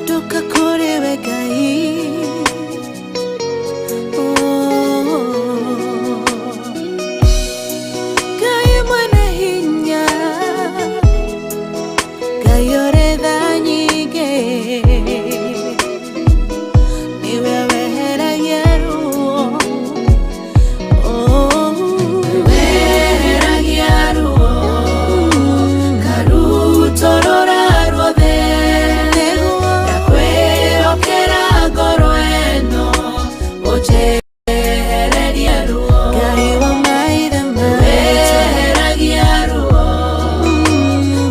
Ndoka kũrĩ we Ngai. Oh. Ngai mwene hinya, Ngai ũrĩ tha nyingĩ, nĩwe weheragia ruo. Oh. Weheragia ruo karutũrũra ruothe. Nĩguo. Ndakwĩhokera ngoro ĩno, ũnjehererie ruo. Ngai wa maithe maitũ. Weheragia ruo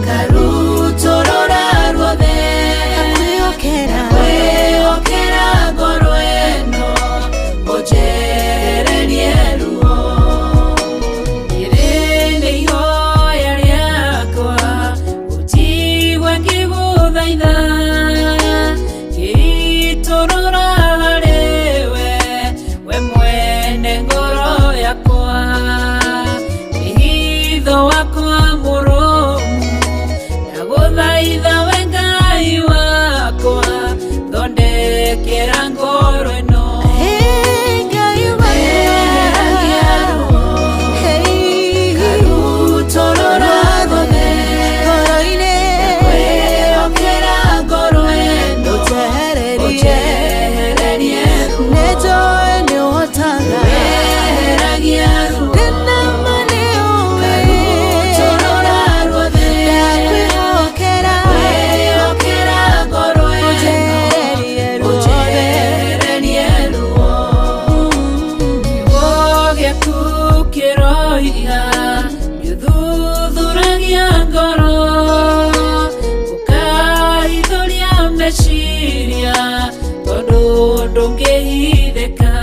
karutũrũra ruothe. Ndakwĩhokera. Ndakwĩhokera ngoro ĩno, ũnjehererie ruo. Rĩrĩ nĩ ihoya rĩakwa, ũnjigue ngĩgũthaitha, ngĩitũrũra harĩ we, we mwene ngoro yakwa, wĩhitho wakwa mũrũmu. Ndagũthaitha we Ngai wakwa, thondekera ngoro ĩno. Hey, Ngai Weheragia ruo Hey. karutũrũra ruothe. Ngoro-inĩ. Ndakwĩhokera ngoro ĩno, Ũnjehererie. ũnjehererie ruo. Nĩnjũĩ nĩũhotaga. Weheragia ruo Ndĩna ma nĩũĩ. karutũrũra ruothe. Ndakwĩhokera. Ndakwĩhokera ngoro ĩno, Ũnjehererie ruothe. ũnjehererie ruo. Kiugo gĩaku kĩroiga nĩũthuthuragia ngoro, ũkaithũria meciria, tondũ ndũngĩhithĩka.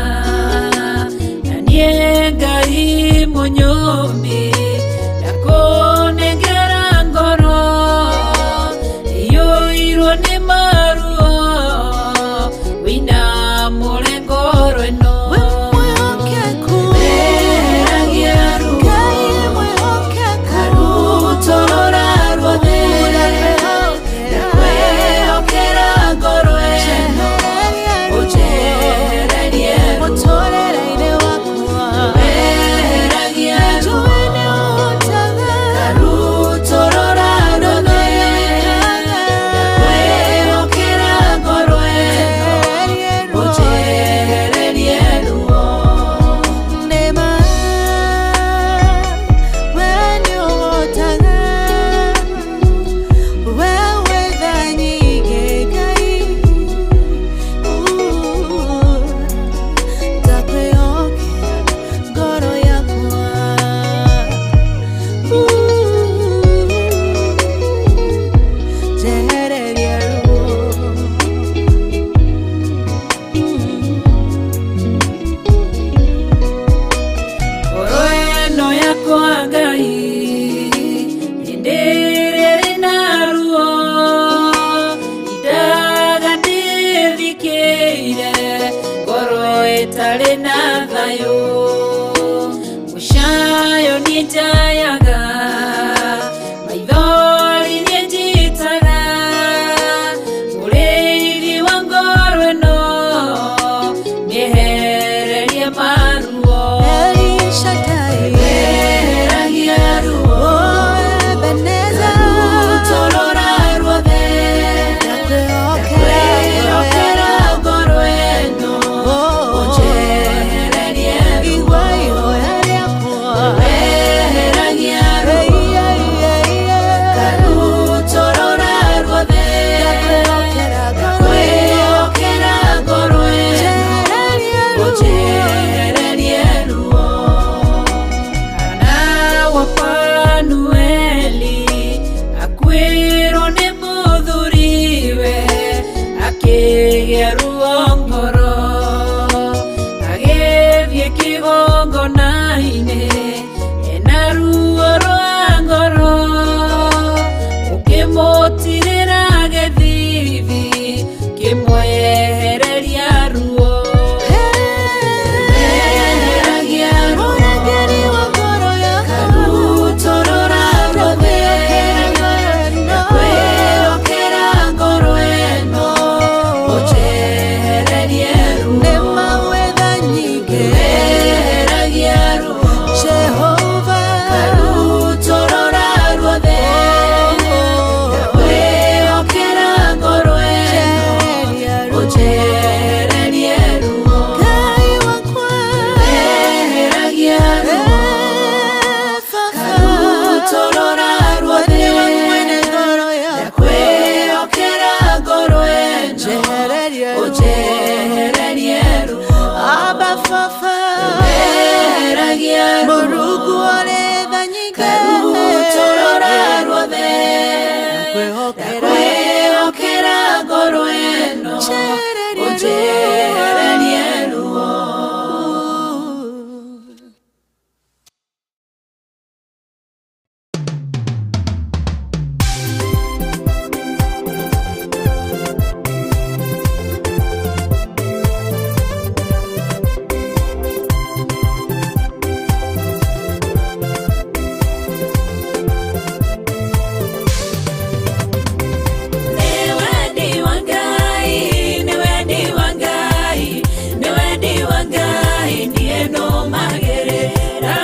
Na niĩ Ngai mũnyũmbi, ndakũnengera ngoro iyũirwo nĩ maruo, wĩinamũre ngoro ĩno. We mwĩhokeku. Weheragia ruo Ngai mwĩhokeku. karutũrũra ruothe. Ndakwĩhokera ngoro ĩno, ũnjehererie ruo. Mũtũrĩre-inĩ wakwa. Weheragia ruo Njũĩ nĩũhotaga. karutũrũra ruothe. Ndakwĩhokera ngoro ĩno, ũnjehererie ruo. Nĩma, we nĩũhotaga. We wĩ tha nyingĩ, Ngai. Ndakwĩhokera ngoro yakwa. Njehererie ruo. Ngoro ĩno yakwa Ngai, hĩndĩ ĩrĩa ĩrĩ na ruo, indaga ndĩthikĩire, ngoro ĩtarĩ na thayũ. Mũcayo niĩ njayaga, maithori niĩ njitaga, mũrĩithi wa ngoro ĩno, nĩehererie maruo. El Shaddai. Weheragia ruo Oh, Ebenezer. karutũrũra ruothe. Ndakwĩhokera. Ndakwĩhokera ngoro ĩno, Oh. ũnjehererie ruo. Igua ihoya rĩakwa. Weheragia Ngoro ĩno ũnjehererie ruo. Nĩ wendi wa Ngai, nĩ wendi wa Ngai, nĩ wendi wa Ngai, niĩ nũmagĩrĩra.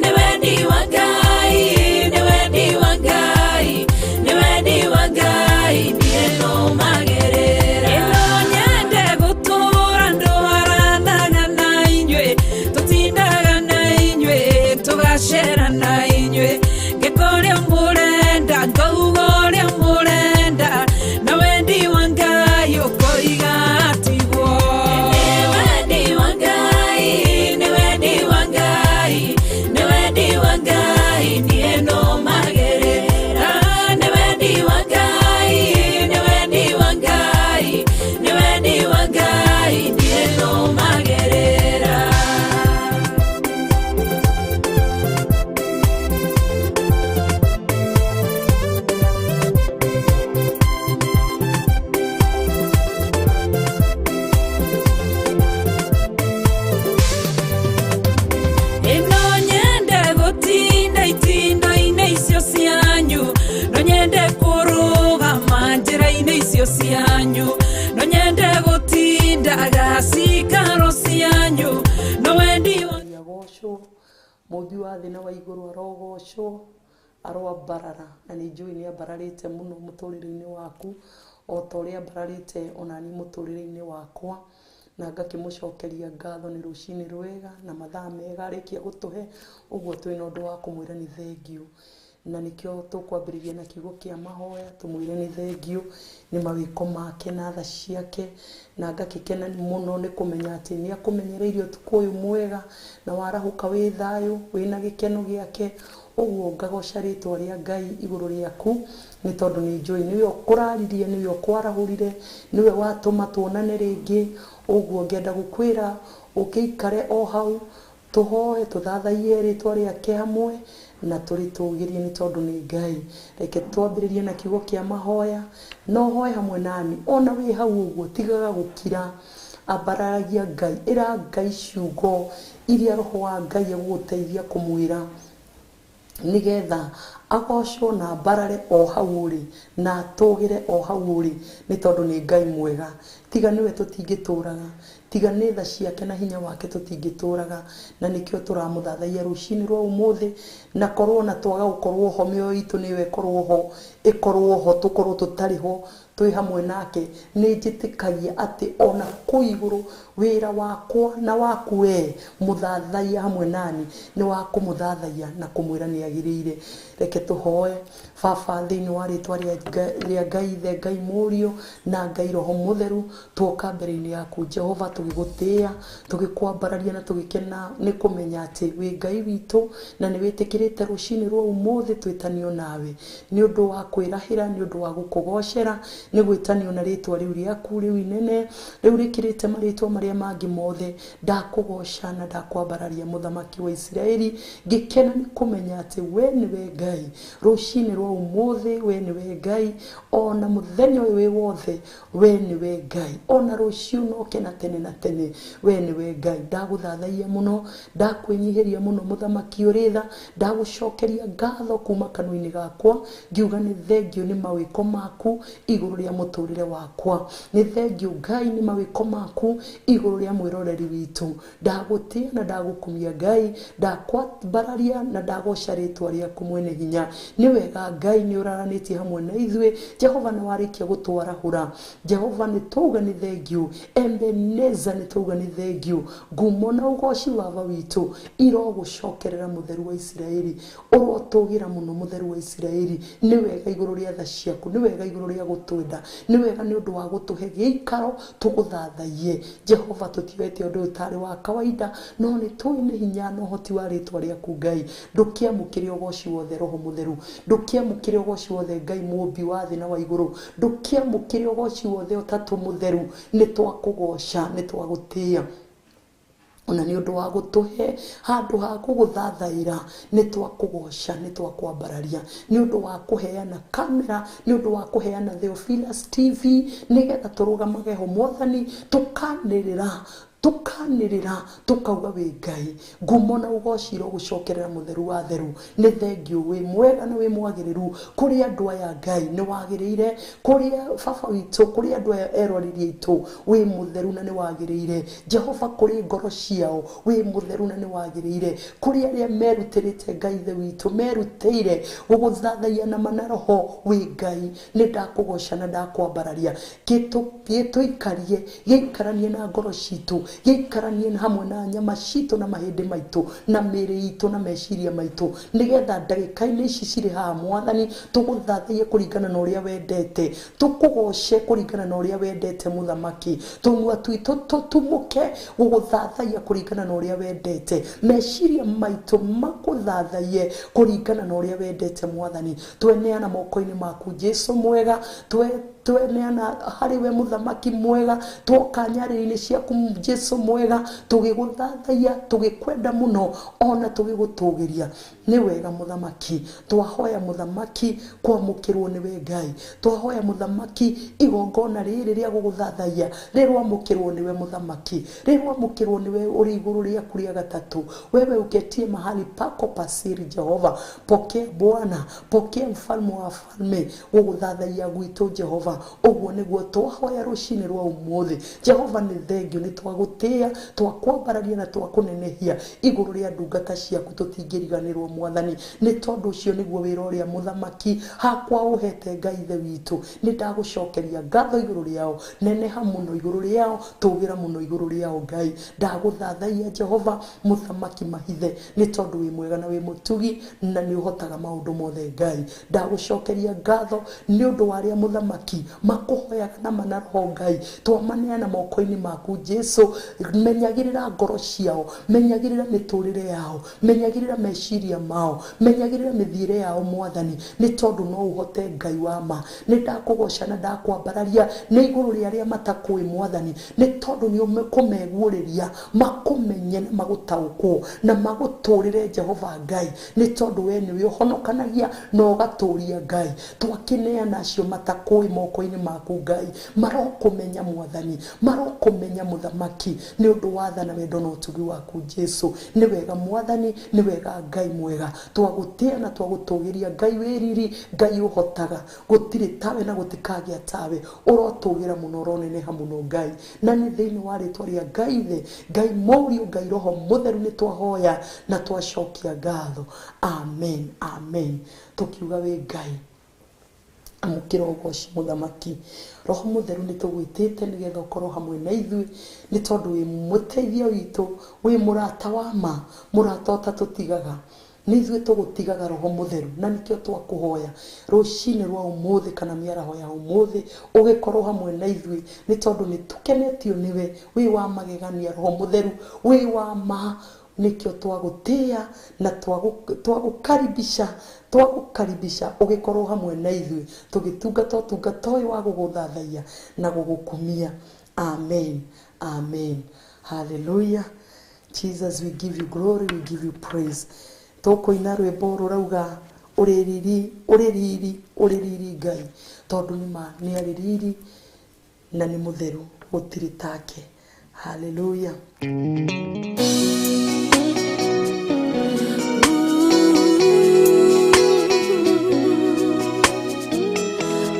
Nĩ wendi wa Ngai, nĩ wendi wa Ngai, nĩ wendi wa Ngai, niĩ nũmagĩrĩra. Ĩno nyende gũtũũra ndwaranaga na inyuĩ, tũtindaga na inyuĩ, tũgacera na inyuĩ, ngĩka ũrĩa mũrenda, ngauga ũrĩa mũrenda, na wendi wa Ngai ũkoiga tiguo. Nĩ wendi wa Ngai, nĩ wendi wa Ngai, nĩ wendi wa Ngai, niĩ nũmagĩrĩra. Nĩ wendi wa Ngai, nĩ wendi wa Ngai, nĩ wendi wa Ngai, niĩ nũmagĩrĩra. Ĩno nyende gũtinda itindo-inĩ icio cianyu, no nyende kũrũgama njĩra-inĩ icio cianyu, no nyende gũtindaga cikaro cianyu, no wendi wa Agocwo Mũmbi wa thĩ na wa igũrũ, arogocwo, aroambarara, na nĩ njũĩ nĩ ambararĩte mũno mũtũrĩre-inĩ waku o ta ũrĩa ambararĩte onani mũtũrĩre-inĩ wakwa, na ngakĩmũcokeria ngatho nĩ rũcinĩ rwega na mathaa mega arĩkia gũtũhe ũguo twĩna ũndũ wa kũmwĩra nĩ thengiũ, na nĩkĩo tũkwambĩrĩria na kiugo kĩa mahoya tũmwĩre nĩ thengiũ nĩ mawĩko make na tha ciake, na ngakĩkena mũno nĩ kũmenya atĩ nĩ akũmenyereirie ũtukũ ũyũ mwega na warahũka wĩ thayũ wĩna gĩkeno gĩake. Ũguo ngagoca rĩtwa rĩa Ngai igũrũ rĩaku nĩ tondũ nĩ njũĩ nĩwe ũkũraririe, nĩwe ũkwarahũrire, nĩwe watũma tuonane rĩngĩ. Ũguo ngenda gũkwĩra ũkĩikare o hau tũhoe tũthathaiye rĩtwa rĩake hamwe na tũrĩtũgĩrie nĩ tondũ nĩ Ngai. Reke twambĩrĩrie na kiugo kĩa mahoya, no hoe hamwe nani ona wĩ hau ũguo, tigaga gũkira, ambararagia Ngai, ĩra Ngai ciugo iria roho wa Ngai egũgũteithia kũmwĩra nigetha agocwo na ambarare o hau ũrĩ na atũgĩre o hau ũrĩ nĩ tondũ nĩ Ngai mwega. Tiga nĩwe tũtingĩtũraga, tiga nĩ tha ciake na hinya wake tũtingĩtũraga, na nĩkĩo tũramũthathaiya rũcinĩ rwa ũmũthĩ, na korwo na twaga gũkorwo ho mĩoyo itũ nĩyo ĩkorwo ho, ĩkorwo ho tũkorwo tũtarĩ ho twĩ hamwe nake. Nĩ njĩtĩkagia atĩ ona kũu igũrũ wĩra wakwa na waku we mũthathaiya hamwe nani nĩ wa kũmũthathaiya na kũmwĩra nĩ agĩrĩire. Reke tũhoe. Baba, thĩinĩ wa rĩtwa rĩa Ngai Ithe, Ngai Mũriũ na Ngai Roho Mũtheru, tuoka mbere-inĩ yaku Jehova tũgĩgũtĩĩa, tũgĩkwambararia na tũgĩkena nĩ kũmenya atĩ wĩ Ngai witũ na nĩ wĩtĩkĩrĩte rũcinĩ rwa ũmũthĩ twĩtanio nawe nĩ ũndũ wa kwĩrahĩra, nĩ ũndũ wa gũkũgocera, nĩ gwĩtanio na rĩtwa rĩu rĩaku rĩu inene rĩu rĩkĩrĩte marĩtwa marĩa mangĩ mothe. Ndakũgoca na ndakwambararia Mũthamaki wa Isiraeli, ngĩkena nĩ kũmenya atĩ we nĩwe Ngai rũcinĩ rwa ũmũthĩ, we nĩwe Ngai ona mũthenya ũyũ wĩ wothe, we nĩwe Ngai ona rũciũ noke na tene na tene, we nĩwe Ngai. Ndagũthathaiya mũno, ndakwĩnyihĩria mũno Mũthamaki ũrĩ tha, ndagũcokeria ngatho kuma kanua-inĩ gakwa ngiuga nĩ thengiũ nĩ mawĩko maku igũrũ rĩa mũtũrĩre wakwa, nĩ thengiũ Ngai nĩ mawĩko maku igũrũ rĩa mwĩroreri witũ. Ndagũtĩa na ndagũkumia Ngai, ndakwambararia na ndagoca rĩtwa rĩaku mwene hinya. Nĩ wega Ngai nĩ ũraranĩtie hamwe na ithuĩ Jehova, nĩ warĩkia gũtwarahũra Jehova, nĩ twauga nĩ thengiũ. Ebeneza, nĩ twauga nĩ thengiũ. Ngumo na ũgoci baba witũ irogũcokerera Mũtheru wa Isiraeli, ũrotũgĩra mũno Mũtheru wa Isiraeli. Nĩ wega igũrũ rĩa tha ciaku, nĩ wega igũrũ rĩa gũtwenda. gũkwenda. Nĩ wega nĩ ũndũ wa gũtũhe gĩikaro tũgũthathaiye. Jehova, tũtioete ũndũ ũyũ tarĩ wa kawaida, no nĩ tũĩ nĩ hinya na ũhoti wa rĩtwa rĩaku Ngai. Ndũkĩamũkĩre ũgoci wothe Roho Mũtheru, ndũkĩamũkĩre ũgoci wothe Ngai mũũmbi wa thĩ na wa igũrũ, ndũkĩamũkĩre ũgoci wothe Ũtatũ Mũtheru. Nĩ twakũgoca, nĩ twagũtĩĩa ona nĩ ũndũ wa gũtũhe handũ ha gũgũthathaĩra. Nĩ twakũgoca, nĩ twakwambararia nĩ ũndũ wa kũheana kamera, nĩ ũndũ wa kũheana Theophilus TV, nĩgetha tũrũgamage ho Mwathani, tũkanĩrĩra tũkanĩrĩra tũkauga wĩ Ngai. Ngumo na ũgoci irogũcokerera Mũtheru wa theru. Nĩ thengiũ, wĩ mwega na wĩ mwagĩrĩru kũrĩ andũ aya Ngai, nĩ wagĩrĩire kũrĩ baba witũ, kũrĩ andũ aya eroreri aitũ, wĩ mũtheru na nĩ wagĩrĩire. Jehova, kũrĩ ngoro ciao, wĩ mũtheru na nĩ wagĩrĩire. Kũrĩ arĩa merutĩrĩte Ngai ithe witũ, merutĩire gũgũthathaiya na mana roho, wĩ Ngai. Nĩ ndakũgoca na ndakwambararia. Gĩtũikarie, gĩikaranie na ngoro citũ, gĩikaranie hamwe na nyama citũ na mahĩndĩ maitũ na mĩĩrĩ itũ na meciria maitũ, nĩgetha ndagĩka-inĩ ici cirĩ haha Mwathani tũgũthathaiye kũringana na ũrĩa wendete, tũkũgoce kũringana na ũrĩa wendete Mũthamaki, tũnua twitũ tũtumũke gũgũthathaiya kũringana na ũrĩa wendete, meciria maitũ makũthathaiye kũringana na ũrĩa wendete Mwathani. Tweneana moko-inĩ maku Jesu mwega, tweneana harĩ we Mũthamaki mwega, twoka nyarĩrĩ-inĩ ciaku Jesu mwega, tũgĩgũthathaiya, tũgĩkwenda mũno ona tũgĩgũtũgĩria. Nĩ wega Mũthamaki, twahoya Mũthamaki kwamũkĩrwo nĩwe Ngai, twahoya Mũthamaki igongona rĩrĩ rĩa gũgũthathaiya rĩrwamũkĩrwo nĩwe Mũthamaki, rĩrwamũkĩrwo nĩwe ũrĩ igũrũ rĩaku rĩa gatatũ, wewe uketie mahali pako pasiri. Jehova, pokea Bwana, pokea mfalme wa falme gũgũthathaiya gwitũ Jehova. Ũguo nĩguo twahoya rũcinĩ rwa ũmũthĩ. Jehova, nĩ thengio, nĩ twagũtĩĩa, twakwambararia na twakũnenehia igũrũ rĩa ndungata ciaku. Tũtingĩriganĩrwo Mwathani, nĩ tondũ ũcio nĩguo wĩra ũrĩa Mũthamaki hakwa ũhete Ngai ithe witũ. Nĩ ndagũcokeria ngatho igũrũ rĩao, neneha mũno igũrũ rĩao, tũgĩra mũno igũrũ rĩao Ngai. Ndagũthathaiya Jehova Mũthamaki mahithe, nĩ tondũ wĩ mwega na wĩ mũtugi na nĩ ũhotaga maũndũ mothe Ngai. Ndagũcokeria ngatho nĩ ũndũ wa arĩa Mũthamaki makũhoyaga na mana roho Ngai, twamaneana moko-inĩ maku Jesu. Menyagĩrĩra ngoro ciao, menyagĩrĩra mĩtũrĩre yao, menyagĩrĩra meciria mao, menyagĩrĩra mĩthiĩre yao Mwathani, nĩ tondũ no ũhote Ngai wa ma. Nĩ ndakũgoca na ndakwambararia nĩ igũrũ rĩa arĩa matakũĩ Mwathani, nĩ tondũ nĩ ũkũmeguũrĩria makũmenye na magũtaũkwo na magũtũrĩre Jehova Ngai, nĩ tondũ we nĩwe ũhonokanagia na ũgatũria Ngai. Twakĩneana acio matakũĩ moko-inĩ maku Ngai, marokũmenya Mwathani, marokũmenya Mũthamaki, nĩ ũndũ wa tha na wendo na ũtugi waku Jesu. Nĩ wega Mwathani, nĩ wega Ngai mwega, twagũtĩĩa na twagũtũgĩria Ngai wĩ riri, Ngai ũhotaga, gũtirĩ tawe na gũtikagĩa tawe, ũrotũgĩra mũno, ũroneneha mũno Ngai. Na nĩ thĩinĩ wa rĩtwa rĩa Ngai Ithe, Ngai Mũriũ, Ngai Roho Mũtheru nĩ twahoya na twacokia ngatho. Amen, amen. Tũkiuga wĩ Ngai, amũkĩra ũgoci Mũthamaki. Roho Mũtheru, nĩ tũgwĩtĩte nĩgetha ũkorwo hamwe na ithuĩ, nĩ tondũ wĩ mũteithia witũ, wĩ mũrata wa ma, mũrata ũtatũtigaga. Nĩ ithuĩ tũgũtigaga Roho Mũtheru, na nĩkĩo twakũhoya rũcinĩ rwa ũmũthĩ kana mĩaraho ya ũmũthĩ ũgĩkorwo hamwe na ithuĩ, nĩ tondũ nĩ tũkenetio nĩwe. Wĩ wa magegania Roho Mũtheru, wĩ wa ma, nĩkĩo twagũtĩĩa na twagũkaribisha, twagũkaribisha ũgĩkorwo hamwe na ithuĩ tũgĩtungata ũtungata ũyũ wa gũgũthathaiya na gũgũkumia. Amen, amen. Hallelujah. Jesus, we give you glory, we give you praise. Tũkũina rwĩmbo rũrauga ũrĩ riri, ũrĩ riri, ũrĩ riri Ngai, tondũ nĩ ma nĩ arĩ riri na nĩ mũtheru, gũtirĩ take. Hallelujah.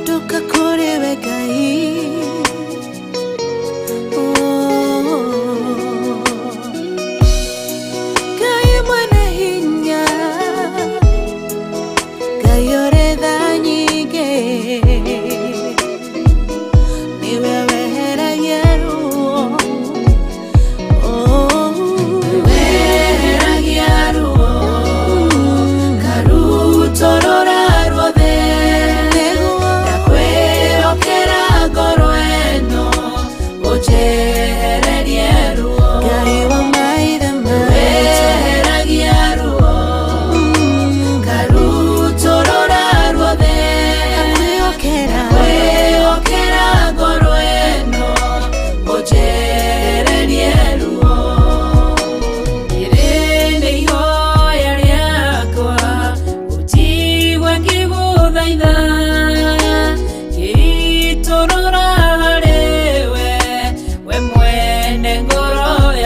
Ndoka kũrĩ we Ngai, Oh, Ngai mwene hinya, Ngai ũrĩ tha nyingĩ, nĩwe weheragia ruo. Oh,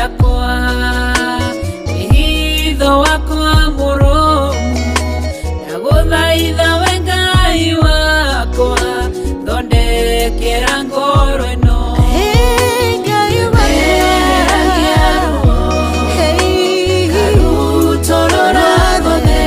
yakwa Wĩhitho wakwa mũrũmu Ndagũthaitha we Ngai wakwa Thondekera ngoro ĩno Hey, Ngai Weheragia wakwa. ruo Hey, Karutũrũra ruothe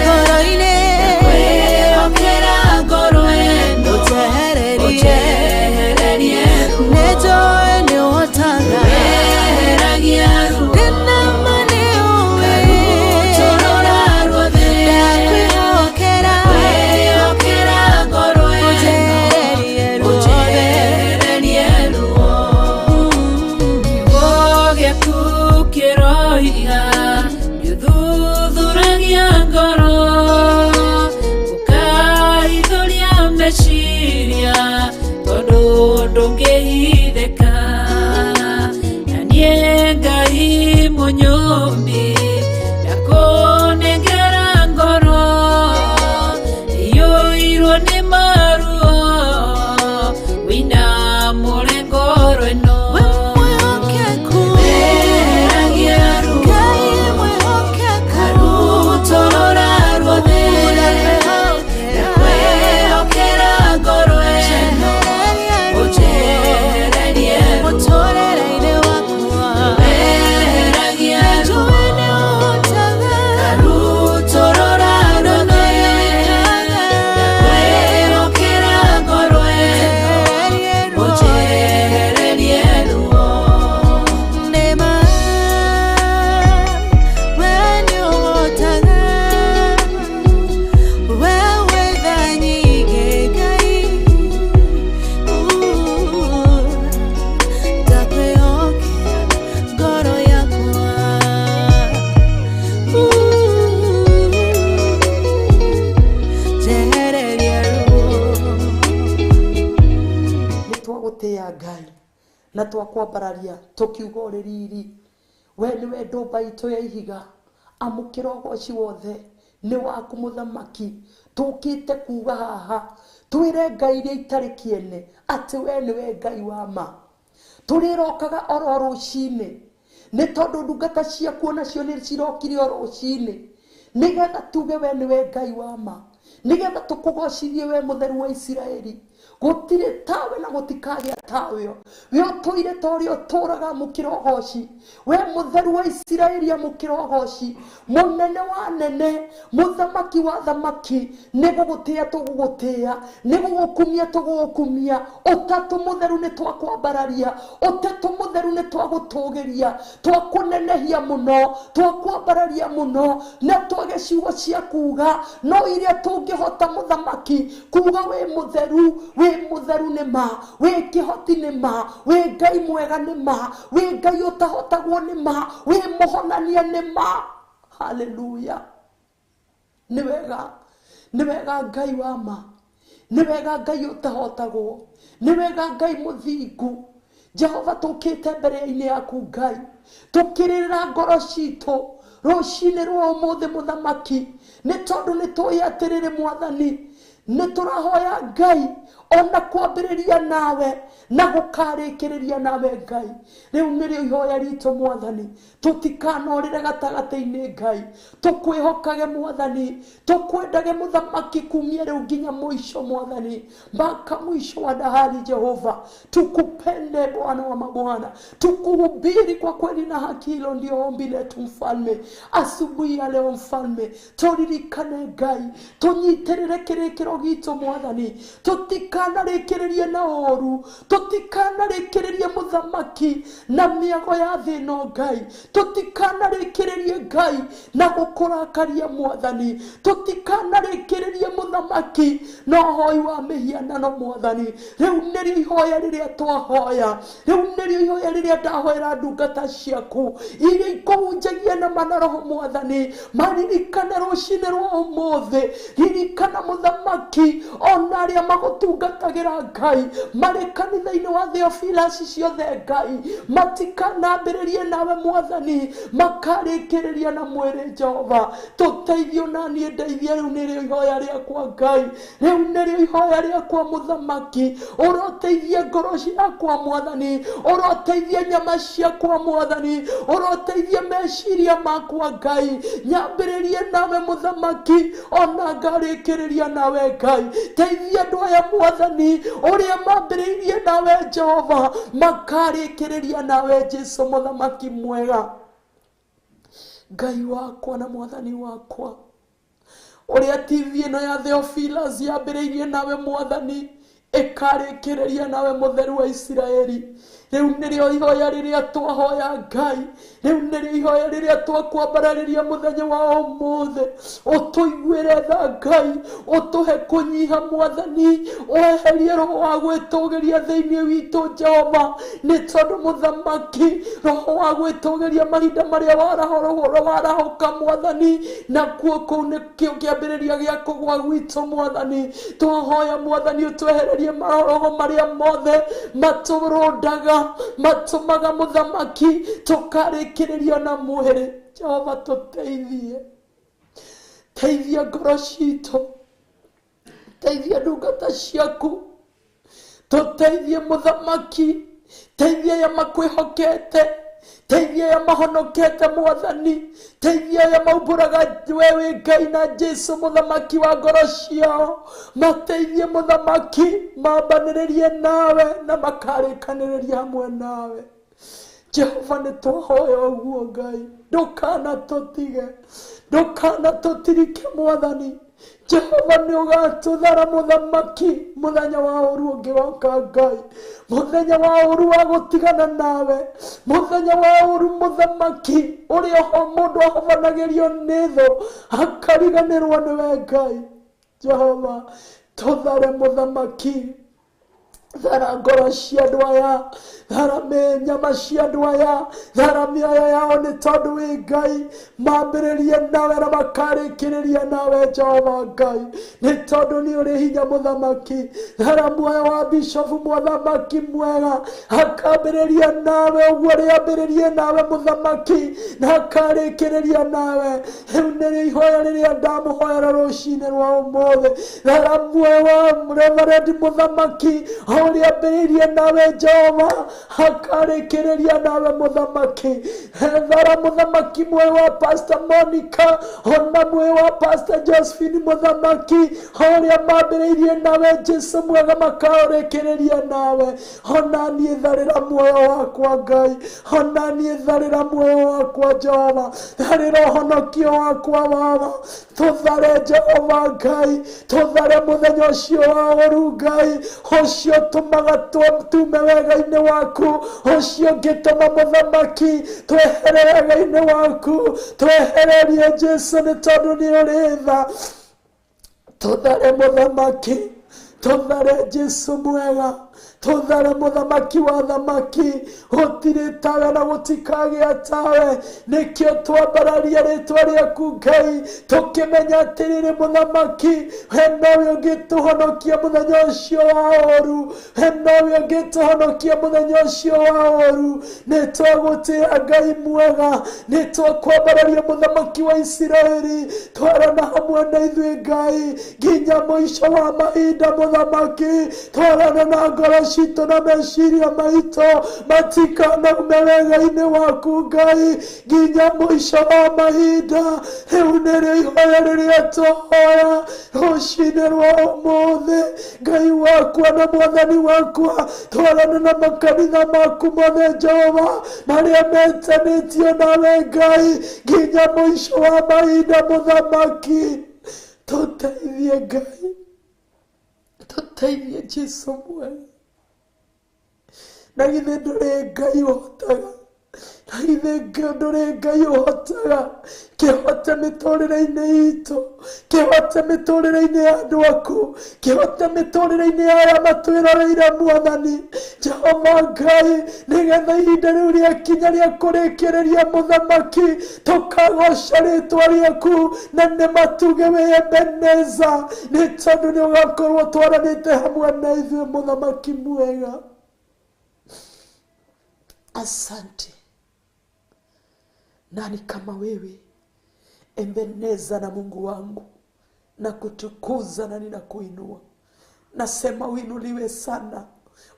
ngoro-inĩ. Kwĩhokera ngoro ĩno Ũnjehererie. Ũnjehererie ruo Nĩnjũĩ nĩũhotaga. Weheragia ruo Ndĩna ma nĩũĩ. Karutũrũra ruothe Ndakwĩhokera. Kwĩhokera ngoro ĩno Ũnjehererie ruothe. Ũnjehererie ruo Kiugo gĩaku kĩroiga nĩũthuthuragia ngoro ũkahithũria meciria tondũ ndũngĩhithĩka na niĩ Ngai mũnyũmbi ndakũnengera ngoro iyũirwo nĩ maruo wĩinamũre ngoro ĩno We mwĩhokeku. Weheragia ruo Ngai mwĩhokeku. Karutũrũra ruothe Ndakwĩhokera. Ndakwĩhokera ngoro ĩno Njehererie ruo. Ũnjehererie ruo Mũtũũrĩre-inĩ wakwa. Weheragia ruo Nĩnjũĩ nĩũhotaga. Karutũrũra ruothe Ndakwĩhokera ngoro ĩno Njehererie ruo. Ũnjehererie ruo Nĩma, we nĩũhotaga. We wĩ tha nyingĩ, Ngai. Ndakwĩhokera ngoro yakwa. Njehererie ruo. Nĩ twagũtĩĩa Ngai na twakwambararia tũkiuga ũrĩ riri we nĩwe ndũmba itũ ya ihiga amũkĩra ũgoci wothe nĩ waku mũthamaki tũkĩte kuga haha twĩre Ngai iria itarĩ kĩene atĩ we nĩwe Ngai wa ma tũrĩrokaga oro rũcinĩ nĩ tondũ ndungata ciaku onacio nĩ cirokire o rũcinĩ nĩgetha tuge we nĩwe Ngai wa ma nĩgetha tũkũgocithie we mũtheru wa Isiraeli gũtirĩ tawe na gũtikagĩa tawe we ũtũire ta ũrĩa ũtũraga amũkĩra ũgoci we mũtheru wa Isiraeli amũkĩra ũgoci mũnene wa nene mũthamaki wa thamaki nĩ gũgũtĩĩa tũgũgũtĩĩa nĩ gũgũkumia tũgũgũkumia ũtatũ mũtheru nĩ twakwambararia ũtatũ mũtheru nĩ twagũtũgĩria twakũnenehia mũno twakwambararia mũno na twage ciugo cia kuga no iria tũngĩhota mũthamaki kuga wĩ mũtheru nĩ ma wĩ kĩhoti nĩ ma wĩ Ngai mwega nĩ ma wĩ Ngai ũtahotagwo nĩ ma wĩ mũhonania nĩ ma haleluya nĩ wega Ngai wa ma nĩ wega Ngai ũtahotagwo nĩ wega Ngai mũthingu Jehova tũkĩte mbere-inĩ yaku Ngai tũkĩrĩrĩra ngoro citũ rũcinĩ rwa ũmũthĩ mũthamaki nĩ tondũ nĩ tũĩ atĩrĩrĩ mwathani nĩ tũrahoya Ngai ona kwambĩrĩria nawe na gũkarĩkĩrĩria nawe Ngai rĩu nĩrĩo ihoya ritũ mwathani tũtikanorĩre gatagatĩ-inĩ Ngai tũkwĩhokage mwathani tũkwendage mũthamaki kumia rĩu nginya mũico mwathani mpaka mwisho wa dahari Jehova tukupende Bwana wa mabwana tukuhubiri kwa kweli na haki hilo ndio ombi letu mfalme asubuhi ya leo mfalme tũririkane Ngai tũnyitĩrĩre kĩrĩkĩro gitũ mwathani tũtikanarĩkĩrĩrie na ũru tũtikanarĩkĩrĩrie mũthamaki na mĩago ya thĩ ĩno Ngai tũtikanarĩkĩrĩrie Ngai na gũkũrakaria mwathani tũtikanarĩkĩrĩrie mũthamaki na ũhoi wa mĩhianano mwathani rĩu nĩrĩo ihoya rĩrĩa twahoya rĩu nĩrĩo ihoya rĩrĩa ndahoera ndungata ciaku iria ikũhunjagia na mana roho mwathani maririkane rũcinĩ rwa ũmũthĩ ririkana mũthamaki ona arĩa magũtungatagĩra matungatagĩra Ngai marĩ kanitha-inĩ wa Theophilus ciothe Ngai, matikanambĩrĩrie nawe Mwathani, makarĩkĩrĩria na mwĩrĩ Jehova. Tũteithio na niĩ ndeithie, rĩu nĩrĩo ihoya rĩakwa Ngai, rĩu nĩrĩo ihoya rĩakwa Mũthamaki. Ũroteithie ngoro ciakwa Mwathani, ũroteithie nyama ciakwa Mwathani, ũroteithie meciria makwa Ngai, nyambĩrĩrie nawe Mũthamaki, ona ngarĩkĩrĩria nawe Ngai. Teithia andũ aya Mwathani, ũrĩa mambĩrĩirie nawe Jehova, makarĩkĩrĩria nawe Jesu Mũthamaki mwega. Ngai wakwa na Mwathani wakwa, ũrĩa TV ĩno ya Theophilus yambĩrĩirie nawe Mwathani, ĩkarĩkĩrĩria nawe Mũtheru wa Isiraeli. Rĩu nĩrĩo ihoya rĩrĩa twahoya Ngai, rĩu nĩrĩo ihoya rĩrĩa twakwambararĩria mũthenya wa ũmũthĩ. Ũtũiguĩre tha Ngai, ũtũhe kũnyiha Mwathani, ũeherie roho wa gwĩtũgĩria thĩinĩ witũ Jehova, nĩ tondũ Mũthamaki, roho wa gwĩtũgĩria mahinda marĩa warahũka Mwathani, nakuo kũu nĩkĩo kĩambĩrĩria gĩa kũgwa gwitũ Mwathani. Twahoya Mwathani ũtwehererie maroho marĩa mothe matũrũndaga, matũmaga Mũthamaki tũkarĩkĩrĩria na mwĩrĩ. Jehova tũteithie, teithia ngoro citũ, teithia ndungata ciaku, tũteithie Mũthamaki, teithia aya makwĩhokete, teithia aya mahonokete Mwathani, teithia aya maumbũraga we wĩ Ngai na Jesu Mũthamaki wa ngoro ciao, mateithie Mũthamaki, mambanĩrĩrie nawe na makarĩkanĩrĩria hamwe nawe. Jehova nĩ twahoya ũguo Ngai, ndũkanatũtige, ndũkanatũtirike Mwathani. Jehova nĩ ũgatũthara Mũthamaki mũthenya wa ũru ũngĩgoka Ngai, mũthenya wa ũru wa gũtigana nawe, mũthenya wa ũru Mũthamaki ũrĩa mũndũ ahobanagĩrio nĩ thũ akariganĩrwo nĩwe Ngai. Jehova tũthare Mũthamaki, thara ngoro cia andũ aya, thara nyama cia andũ aya, thara mĩoyo yao nĩ tondũ wĩ Ngai. Mambĩrĩrie nawe na makarĩkĩrĩria nawe Jehova Ngai, nĩ tondũ nĩ ũrĩ hinya Mũthamaki. Thara muoyo wa Bishofu Mũthamaki mwega, akambĩrĩria nawe ũguo rĩambĩrĩrie nawe Mũthamaki, na akarĩkĩrĩria nawe. Rĩu nĩrĩo ihoya rĩrĩa ndamũhoera rũcinĩ rwa ũmũthĩ. Thara muoyo wa Reverend Mũthamaki, ũrĩa ambĩrĩirie nawe Jehova, akarĩkĩrĩria nawe Mũthamaki. Thara Mũthamaki muoyo wa Pastor Monica, ona muoyo wa Pastor Josephine Mũthamaki, ũrĩa mambĩrĩirie nawe Jesu mwega, makarĩkĩrĩria nawe. Ona niĩ tharĩra muoyo wakwa Ngai, ona niĩ tharĩra muoyo wakwa Jehova, tharĩra ũhonokio wakwa Baba. Tũthare Jehova Ngai, tũthare mũthenya ũcio wa ũru Ngai, ũcio tũmaga tume wega-inĩ waku, ũcio ũngĩtũma Mũthamaki twehere wega-inĩ waku, twehererie Jesu nĩ tondũ nĩ ũrĩ tha. Tũthare Mũthamaki, tũthare Jesu mwega, tũthare Mũthamaki wa thamaki, gũtirĩ tawe na gũtikagĩa tawe. Nĩkĩo twambararia rĩtwa rĩaku Ngai, tũkĩmenya atĩrĩrĩ Mũthamaki, we nowe ũngĩtũhonokia mũthenya ũcio wa ũru, we nowe ũngĩtũhonokia mũthenya ũcio wa ũru. Nĩ twagũtĩĩa Ngai mwega, nĩ twakwambararia Mũthamaki wa Isiraeli, twarana hamwe na ithuĩ Ngai nginya mũico wa mahinda Mũthamaki. Twarana na ngoro citũ na meciria maitũ matikanaume wega-inĩ waku Ngai nginya mũico wa mahinda. Rĩu nĩrĩo ihoya rĩrĩa twahoya rũcinĩ rwa ũmũthĩ. Ngai wakwa na Mwathani wakwa, twarana na makanitha maku mothe Jehova, marĩa metanĩtio nawe Ngai nginya mũico wa mahinda Mũthamaki. Tũteithie Ngai, tũteithie Jesu mwega. Na githĩ ndũrĩ Ngai ũhotaga, Na ithe ndũrĩ Ngai ũhotaga, kĩhote mĩtũrĩre-inĩ itũ, kĩhote mĩtũrĩre-inĩ ya andũ aku, kĩhote mĩtũrĩre-inĩ ya arĩa matwĩroreire Mwathani Jehova Ngai, nĩgetha ihinda rĩu rĩakinya rĩa kũrĩkĩrĩria mũthamaki, tũkagoca rĩtwa rĩaku na nĩ matuge wĩ Ebeneza, nĩ tondũ nĩ ũgakorwo twaranĩte hamwe na ithuĩ mũthamaki mwega. Asante. Nani kama wewe Ebeneza na Mungu wangu, na kutukuza na ninakuinua. Nasema uinuliwe sana,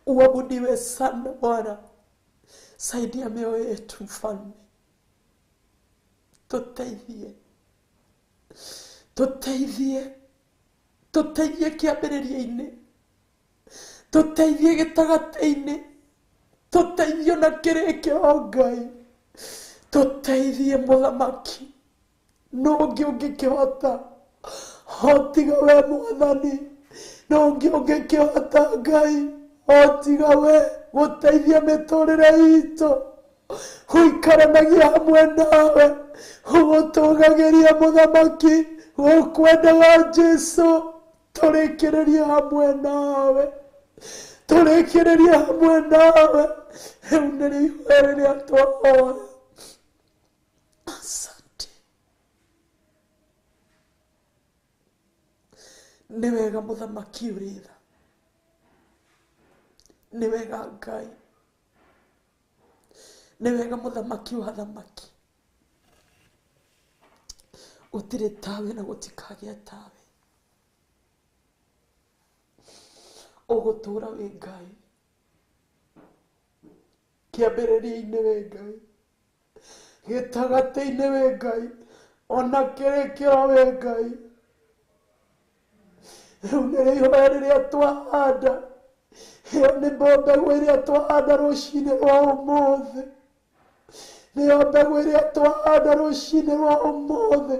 uabudiwe sana Bwana. Saidia mioyo yetu Mfalme, tuteithie, tuteithie, tuteithie kĩambĩrĩria-inĩ, tuteithie gĩtagatĩ-inĩ, tuteithie na kĩrĩkĩro Ngai, tuteithie mũthamaki. Nũ ũngĩ ũngĩkĩhota o tiga we Mwathani? Nũ ũngĩ ũngĩkĩhota Ngai o tiga we gũteithia mĩtũrĩre itũ, gũikaranagia hamwe nawe, gũgũtũgagĩria mũthamaki, gũkwendaga Jesũ, tũrĩkĩrĩrie hamwe nawe, tũrĩkĩrĩrie hamwe nawe. Rĩu nĩrĩo ihoya rĩrĩa twahoya. Asante. Nĩ wega mũthamaki ũrĩ tha, nĩ wega Ngai, nĩ wega mũthamaki wa thamaki. Gũtirĩ tawe na gũtikagĩa tawe. Ũgũtũũra wĩ Ngai, kĩambĩrĩria-inĩ wĩ Ngai, gĩtagatĩ-inĩ wĩ Ngai, ona kĩrĩkĩro wĩ Ngai. Rĩu nĩrĩo ihoya rĩrĩa twahanda, ĩyo nĩ mbegũ ĩrĩa twahanda rũcinĩ rwa ũmũthĩ, nĩyo mbegũ ĩrĩa twahanda rũcinĩ rwa ũmũthĩ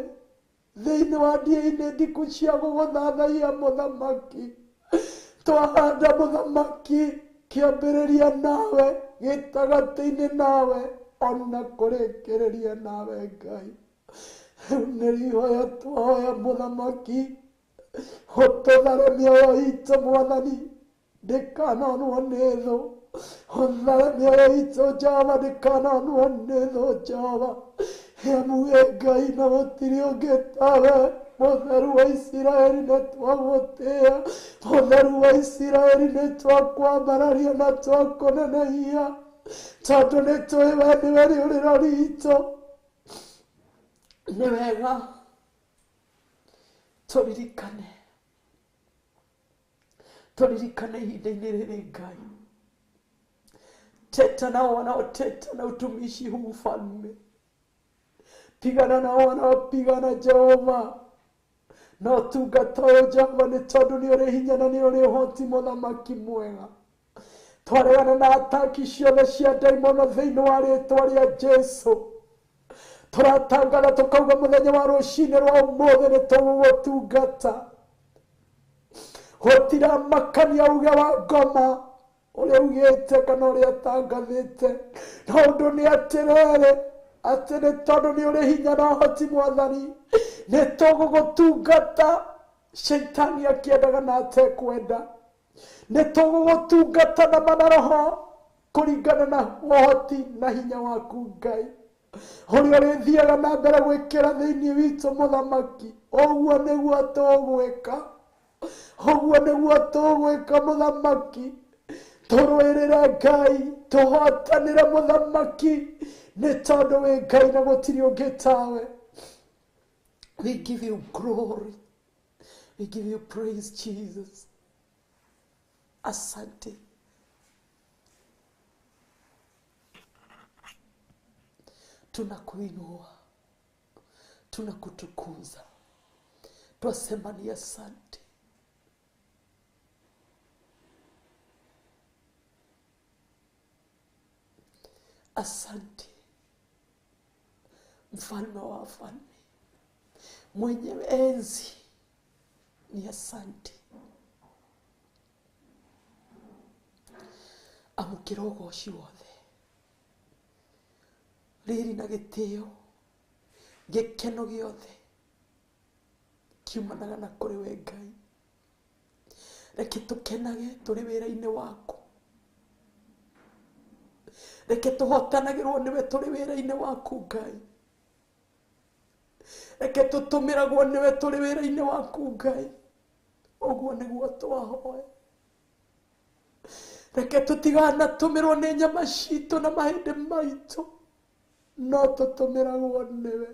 thĩinĩ wa ndia-inĩ ndiku cia gũgũthathaiya mũthamaki. Twahanda mũthamaki kĩambĩrĩria nawe, gĩtagatĩ-inĩ nawe, ona kũrĩkĩrĩria nawe Ngai. Rĩu nĩrĩo ihoya twahoya mũthamaki, ũtũthare mĩoyo itũ Mwathani, ndĩkanonwo nĩ thũ. Ũthare mĩoyo itũ Jehova, ndĩkanonwo nĩ thũ Jehova. Amu wĩ Ngai na gũtirĩ ũngĩ tawe. Mũtheru wa Isiraeli nĩ twagũtĩĩa, Mũtheru wa Isiraeli nĩ twakwambararia na twakũnenehia, tondũ nĩ tũĩ we nĩwe rĩũrĩro ritũ. Nĩ wega tũririkane, tũririkane ihinda-inĩ rĩrĩ Ngai. Teta nao wanaoteta na utumishi huu Mfalme, pigana nao wanaopigana Jehova, na ũtungata ũyũ Jehova, nĩ tondũ nĩ ũrĩ hinya na nĩ ũrĩ ũhoti mũthamaki mwega. Twaregana na ataki ciothe cia ndaimono thĩinĩ wa rĩtwa rĩa Jesũ. Tũratangatha tũkauga mũthenya wa rũcinĩ rwa ũmũthĩ nĩ tũgũgũtungata. Gũtiramakania uge wa ngoma ũrĩa ugĩte kana ũrĩa atangathĩte, no ũndũ nĩ atĩrĩrĩ, atĩ nĩ tondũ nĩ ũrĩ hinya na ũhoti Mwathani, nĩ tũgũgũtungata. Shaitani akĩendaga na atekwenda, nĩ tũgũgũtungata na manaroho kũringana na ũhoti na hinya waku Ngai, ũrĩa ũrĩthiaga na mbere gwĩkĩra thĩinĩ witũ mũthamaki. Ũguo nĩguo tũgwĩka, ũguo nĩguo tũgwĩka mũthamaki. Tũrũĩrĩre Ngai, tũhotanĩre mũthamaki, nĩ tondũ wĩ Ngai na gũtirĩ ũngĩ tawe. We give you glory, we give you praise Jesus. Asante. Tunakuinua, tunakutukuza, twasema ni asante. Asante Mfalme wa wafalme, mwenye enzi, ni asante. Amũkĩra ũgoci wothe, Riri na gĩtĩo, gĩkeno gĩothe kiumanaga na kũrĩ we Ngai. Reke tũkenage tũrĩ wĩra-inĩ waku. Reke tũhotanagĩrwo nĩwe tũrĩ wĩra-inĩ waku Ngai. Reke tũtũmĩragwo nĩwe tũrĩ wĩra-inĩ waku Ngai. Ũguo nĩguo twahoya. Reke tũtiganatũmĩrwo nĩ nyama citũ na mahĩndĩ maitũ, no tũtũmĩragwo nĩwe.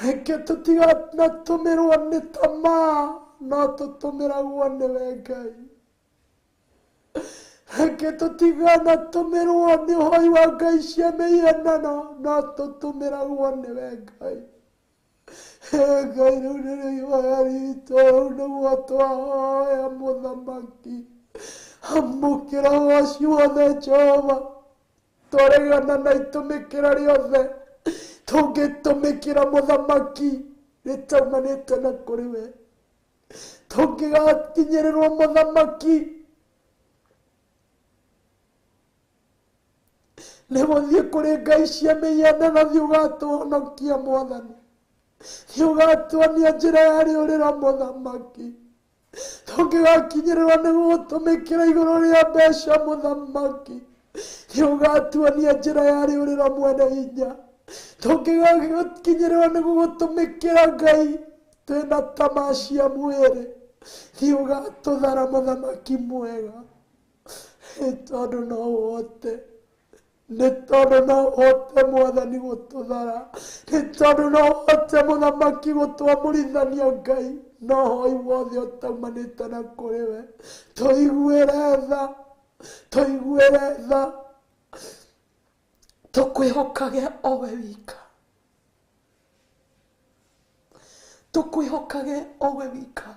Reke tũtiganatũmĩrwo nĩ tamaa, no tũtũmĩragwo nĩwe Ngai. Reke tũtiganatũmĩrwo nĩ ũhoi wa Ngai cia mĩhianano, no tũtũmĩragwo nĩwe Ngai. Ngai, rĩu nĩrĩo ihoya ritũ, rĩu nĩguo twahoya mũthamaki. Amũkĩra ũgoci wothe Jehova. Twaregana na itũmĩkĩra rĩothe tũngĩtũmĩkĩra mũthamaki rĩtaumanĩte na kũrĩ we. Tũngĩgakinyĩrĩrwo mũthamaki nĩ gũthiĩ kũrĩ Ngai cia mĩhianano, thiĩ ũgatũhonokia mwathani, thiĩ ũgatuonia njĩra ya rĩũrĩro mũthamaki. Tũngĩgakinyĩrĩrwo nĩ gũtũmĩkĩra igũrũ rĩa mbeca mũthamaki, thiĩ ũgatuonia njĩra ya rĩũrĩro mwene hinya. Tũngĩgakinyĩrĩrwo nĩ gũgũtũmĩkĩra Ngai twĩna tamaa cia mwĩrĩ, thiĩ ũgatũthara mũthamaki mwega. Nĩ tondũ no ũhote, nĩ tondũ no ũhote mwathani gũtũthara, nĩ tondũ no ũhote mũthamaki gũtwamũrithania Ngai. No hoi wothe ũtaumanĩte na kũrĩ we, tũiguĩre tha, tũiguĩre tha, tũkwĩhokage o we wika, tũkwĩhokage o we wika,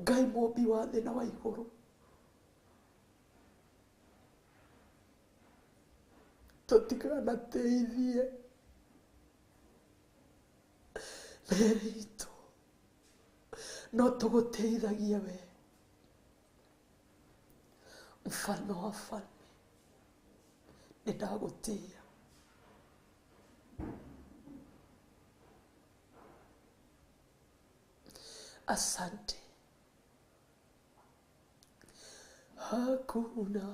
Ngai mũmbi wa thĩ na wa igũrũ. Tũtikanatĩithie mĩĩrĩ itũ, no tũgũtĩithagie we, mfalme wa falme. Nĩ ndagũtĩĩa. Asante. Hakuna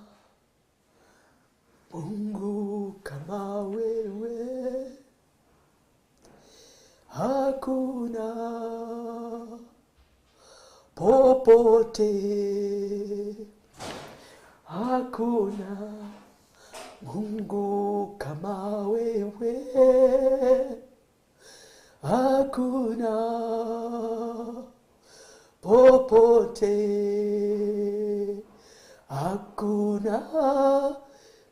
Mungu kama wewe, hakuna popote, hakuna Mungu kama wewe, hakuna popote, hakuna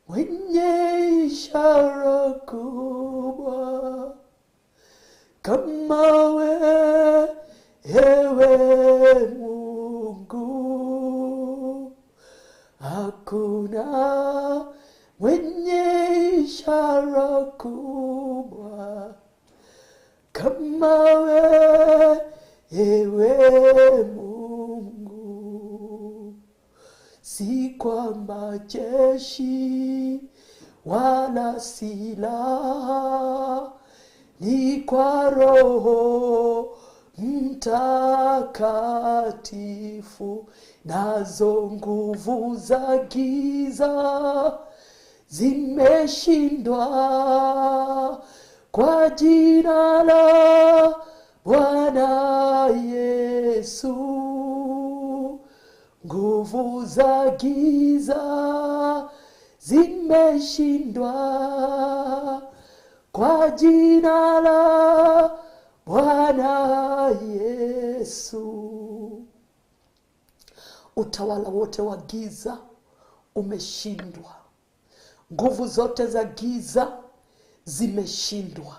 mwenye ishara kubwa kama wewe Mungu. Hakuna mwenye ishara kubwa kama wewe Mungu. Si kwa majeshi wala silaha, ni kwa Roho Mtakatifu, nazo nguvu za giza zimeshindwa kwa jina la Bwana Yesu. Nguvu za giza zimeshindwa kwa jina la Bwana Yesu. Utawala wote wa giza umeshindwa. Nguvu zote za giza zimeshindwa.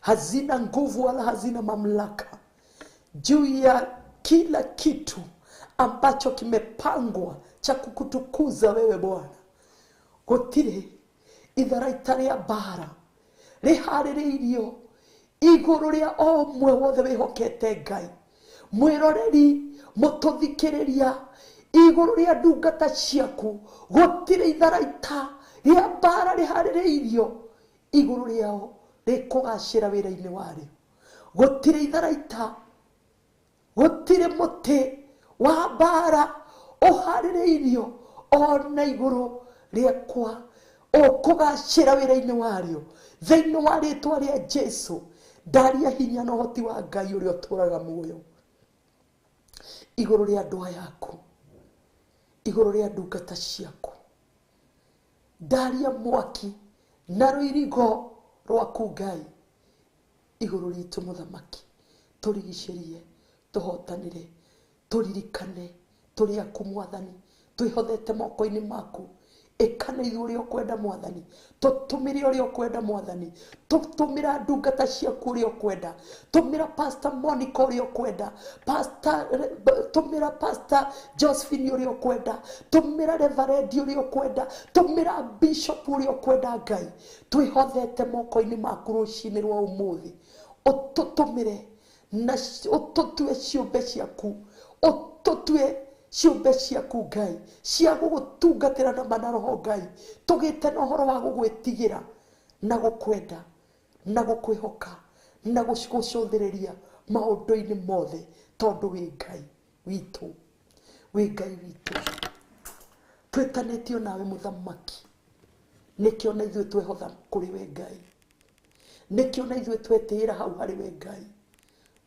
Hazina nguvu wala hazina mamlaka juu ya kila kitu ambacho kimepangwa cha kukutukuza wewe Bwana. Gũtirĩ itharaita rĩa mbara rĩharĩrĩirio igũrũ rĩa o ũmwe wothe wĩhokete Ngai. Mwĩroreri, mũtũthikĩrĩria, igũrũ rĩa ndungata ciaku, gũtirĩ itharaita rĩa mbara rĩharĩrĩirio Igũrũ rĩao rĩkũgacĩra wĩra-inĩ warĩo. Gũtirĩ itharaita, gũtirĩ mũtĩ wa mbara ũharĩrĩirio ona igũrũ rĩakwa ũkũgacĩra wĩra-inĩ warĩo. Thĩinĩ wa rĩtwa rĩa Jesu, ndaria hinya na ũhoti wa Ngai ũrĩa ũtũũraga muoyo igũrũ rĩa andũ aya aku, igũrũ rĩa ndungata ciaku. Ndaria mwaki na rũirigo rwaku Ngai igũrũ ritũ mũthamaki, tũrigicĩrie, tũhotanĩre, tũririkane tũrĩ aku mwathani, twĩhothete moko-inĩ maku. Ĩkana ithuĩ ũrĩa ũkwenda mwathani, tũtũmĩre ũrĩa ũkwenda mwathani, tũtũmĩra ndungata ciaku ũrĩa ũkwenda, tũmĩra Pastor Monica ũrĩa ũkwenda, tũmĩra Pastor Josephine ũrĩa ũkwenda, tũmĩra Reverend ũrĩa ũkwenda, tũmĩra Bishop ũrĩa ũkwenda. Ngai, twĩhothete moko-inĩ maku rũcinĩ rwa ũmũthĩ, ũtũtũmĩre na ũtũtue ciũmbe ciaku, ũtũtue ciũmbe ciaku Ngai cia gũgũtungatĩra na mana roho Ngai, tũgĩte na ũhoro wa gũgwĩtigĩra na gũkwenda na gũkwĩhoka na gũcũthĩrĩria maũndũ-inĩ mothe, tondũ wĩ Ngai witũ, wĩ Ngai witũ. Twĩtanĩtio nawe mũthamaki, nĩkĩo na ithuĩ twehotha kũrĩ we Ngai, nĩkĩo na ithuĩ twetĩĩra hau harĩ we Ngai.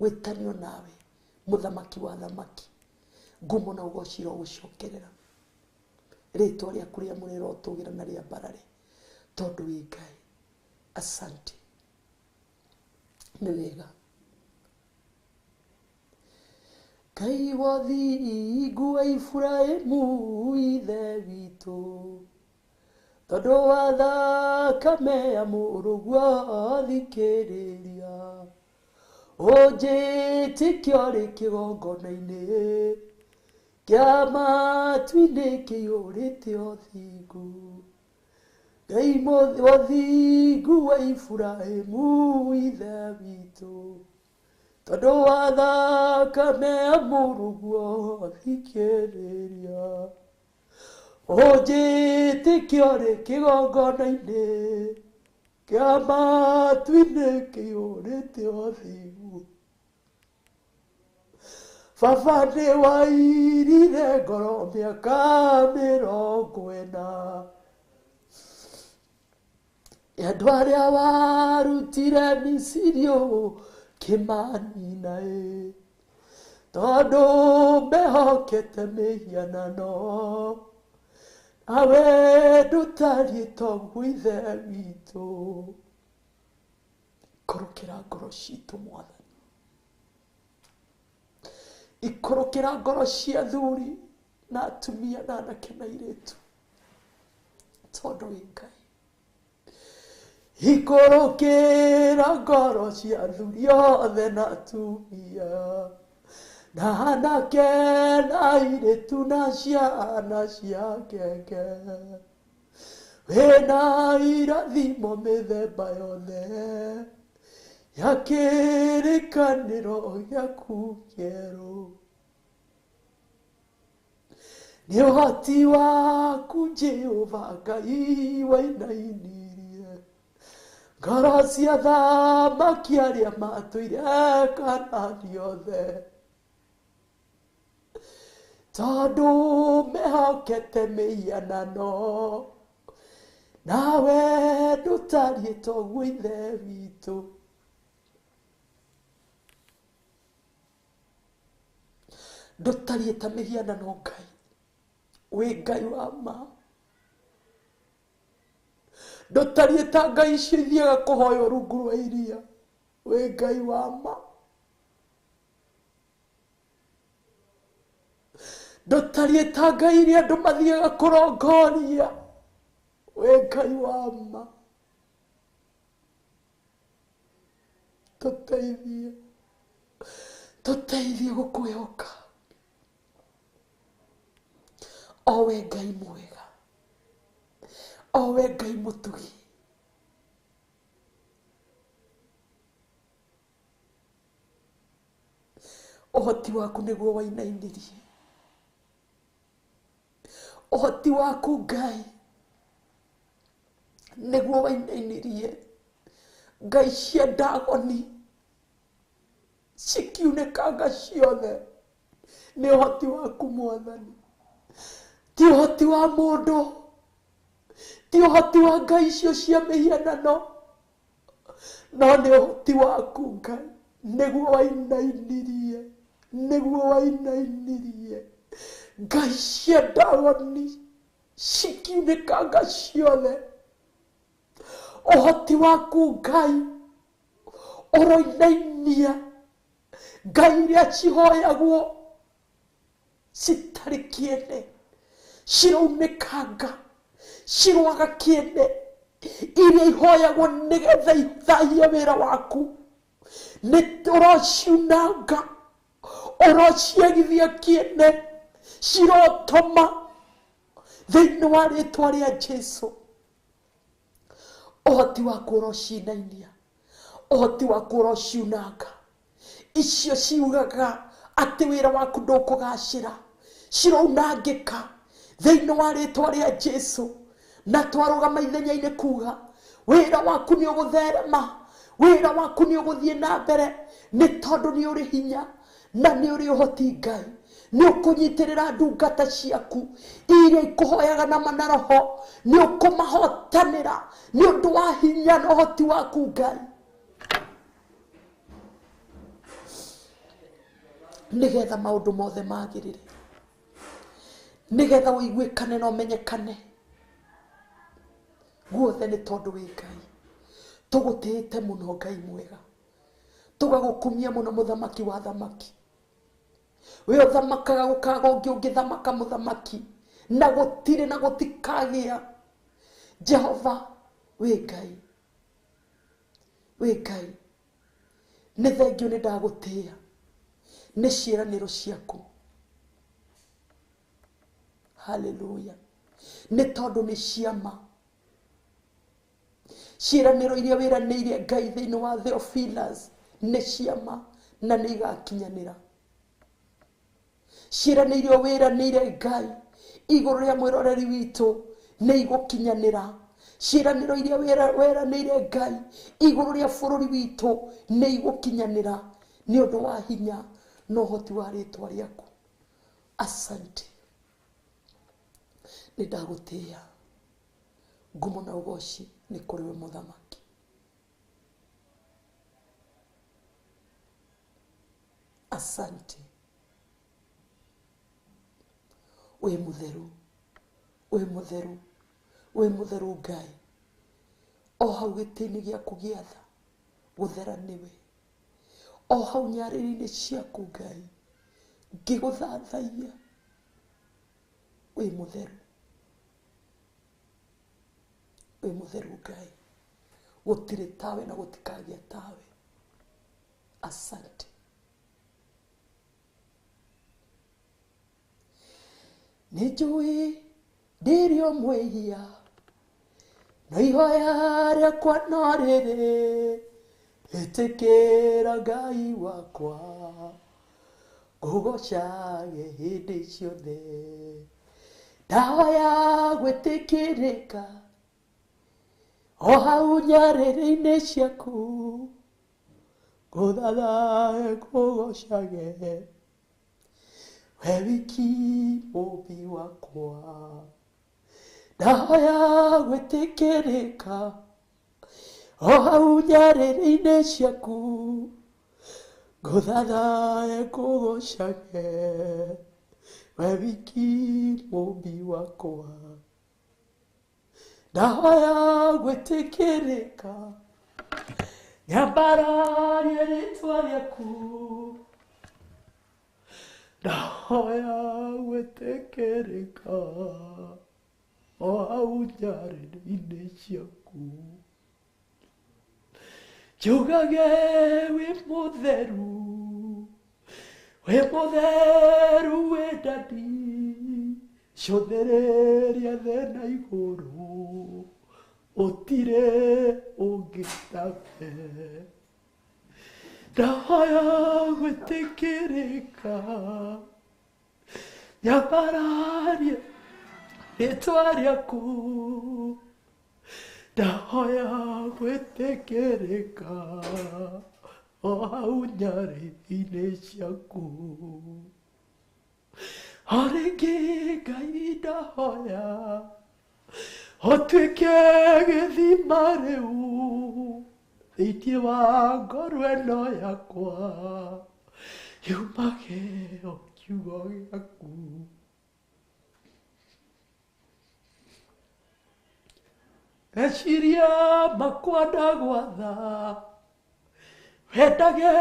Wĩtanio nawe mũthamaki wa thamaki, ngumo na ũgoci irogũcokerera. Rĩtwa rĩaku rĩa mũrĩro ũtũgĩra na rĩa mbarare, tondũ wĩ Ngai. Asante, nĩ wega. Ngai wothingu wa Iburahĩmu ithe witũ, tondũ wa thakame ya mũrũguo thikĩrĩria, ũnjĩtĩkie ũrĩ kĩgongona-inĩ kĩa matu-inĩ kĩiyũrĩte ũthingu. Ngai wothingu wa Iburahĩmu ithe witũ, tondũ wa thakame ya mũrũguo thikĩrĩria, ũnjĩtĩkie ũrĩ kĩgongona-inĩ kĩa matu-inĩ kĩiyũrĩte ũthingu. Baba nĩ wairire ngoro mĩaka 40, andũ arĩa warutire Misiri ũkĩmanina ĩ, tondũ mehokete mĩhianano, nawe ndũtariĩ toguo ithe witũ. Ikũrũkĩra ngoro citũ mwathani, ikũrũkĩra ngoro cia athuri na atumia na anake na airĩtu, tondũ wĩ Ngai. Ikũrũkĩra ngoro cia athuri othe na atumia na anake na airĩtu na ciana cia ngenge, wĩna irathimo mĩthemba yothe ya kĩrĩkanĩro gĩaku kĩerũ. Nĩ ũhoti waku Jehova Ngai wainainirie ngoro cia thamaki arĩa matũire Kanaani othe, tondũ mehokete mĩhianano, nawe ndũtariĩ toguo ithe witũ. Ndũtariĩ ta mĩhianano Ngai, wĩ Ngai wa ma. Ndũtariĩ ta ngai icio ithiaga kũhoywo rungu rwa iria, wĩ Ngai wa ma. Ndũtariĩ ta ngai iria andũ mathiaga kũrongoria, wĩ Ngai wa ma. Tũteithie, tũteithie gũkwĩhoka, o we Ngai mwega, o we Ngai mũtugi. Ũhoti waku nĩguo wainainirie, ũhoti waku Ngai nĩguo wainainirie Ngai cia Ndagoni cikiunĩkanga ciothe nĩ ũhoti waku Mwathani. Ti ũhoti wa mũndũ, ti ũhoti wa ngai icio cia mĩhianano, no nĩ ũhoti waku Ngai, nĩguo wainainirie, nĩguo wainainirie ngai cia Ndagoni cikiunĩkanga ciothe. Ũhoti waku Ngai ũroinainia ngai iria cihoyagwo citarĩ kĩene, ciraunĩkanga, cirwaga kĩene, iria ihoyagwo nĩgetha ithahie wĩra waku, nĩ ũrociunanga, ũrociagithia kĩene, cirotoma thĩinĩ wa rĩtwa rĩa Jesu. Ũhoti waku ũrocinainia, ũhoti waku ũrociunanga. Icio ciugaga atĩ wĩra waku ndũkũgacĩra, cirounangĩka thĩinĩ wa rĩtwa rĩa Jesu. Na twarũgama ithenya-inĩ kuga wĩra waku nĩ ũgũtherema, wĩra waku nĩ ũgũthiĩ na mbere, nĩ tondũ nĩ ũrĩ hinya na nĩ ũrĩ ũhoti Ngai. Nĩ ũkũnyitĩrĩra ndungata ciaku iria ikũhoyaga na mana roho, nĩ ũkũmahotanĩra nĩ ũndũ wa hinya na ũhoti waku Ngai, nĩgetha maũndũ mothe magĩrĩre, nĩgetha ũiguĩkane na ũmenyekane guothe, nĩ tondũ wĩ Ngai. Tũgũtĩĩte mũno Ngai mwega, tũgagũkumia mũno mũthamaki wa thamaki. We ũthamakaga gũkaga ũngĩ ũngĩthamaka mũthamaki, na gũtirĩ na gũtikagĩa. Jehova wĩ Ngai, wĩ Ngai. Nĩ thengio nĩ ndagũtĩĩa nĩ ciĩranĩro ciaku. Haleluya. Nĩ tondũ nĩ ciama ciĩranĩro iria wĩranĩire Ngai thĩinĩ wa Theophilus nĩ ciama na nĩ igakinyanĩra. Ciĩranĩire wĩranĩire Ngai igũrũ rĩa mwĩroreri witũ nĩ igũkinyanĩra. Ciĩranĩro iria wĩranĩire Ngai igũrũ rĩa bũrũri witũ nĩ igũkinyanĩra, nĩ ũndũ wa hinya na ũhoti wa rĩtwa rĩaku. Asante, nĩ ndagũtĩĩa. Ngumo na ũgoci nĩ kũrĩ we mũthamaki. Asante, wĩ mũtheru, wĩ mũtheru, wĩ mũtheru Ngai. O hau gĩtĩ-inĩ gĩaku gĩa tha, gũthera nĩwe. O hau nyarĩrĩ-inĩ ciaku Ngai, ngĩgũthathaiya, wĩ mũtheru, wĩ mũtheru Ngai. Gũtirĩ tawe na gũtikagĩa tawe. Asante. Nĩ njũĩ ndĩrĩ o mwĩhia, no ihoya rĩakwa no rĩrĩ, ĩtĩkĩra Ngai wakwa, ngũgocage hĩndĩ ciothe. Ndahoya gwĩtĩkĩrĩka o hau nyarĩrĩ-inĩ ciaku, ngũthathae ngũgocage we wiki mũmbi wakwa. Ndahoya gwĩtĩkĩrĩka o hau nyarĩrĩ-inĩ ciaku, ngũthathae ngũgocage we wiki mũmbi wakwa. Ndahoya gwĩtĩkĩrĩka nyambararie rĩtwa rĩaku, ndahoya gwĩtĩkĩrĩka o hau nyarĩrĩ-inĩ ciaku, njugage wĩ mũtheru, wĩ mũtheru wĩ ndadi, cũthĩrĩria thĩ na igũrũ, ũtirĩ ũngĩ tawe. Ndahoya gwĩtĩkĩrĩka nyambararie rĩtwa rĩaku, Ndahoya gwĩtĩkĩrĩka o hau nyarĩrĩ-inĩ ciaku. O rĩngĩ Ngai ndahoya ũtuĩke gĩthima rĩu thĩinĩ wa ngoro ĩno yakwa, yumage o kiugo gĩaku. Meciria makwa ndagwatha wendage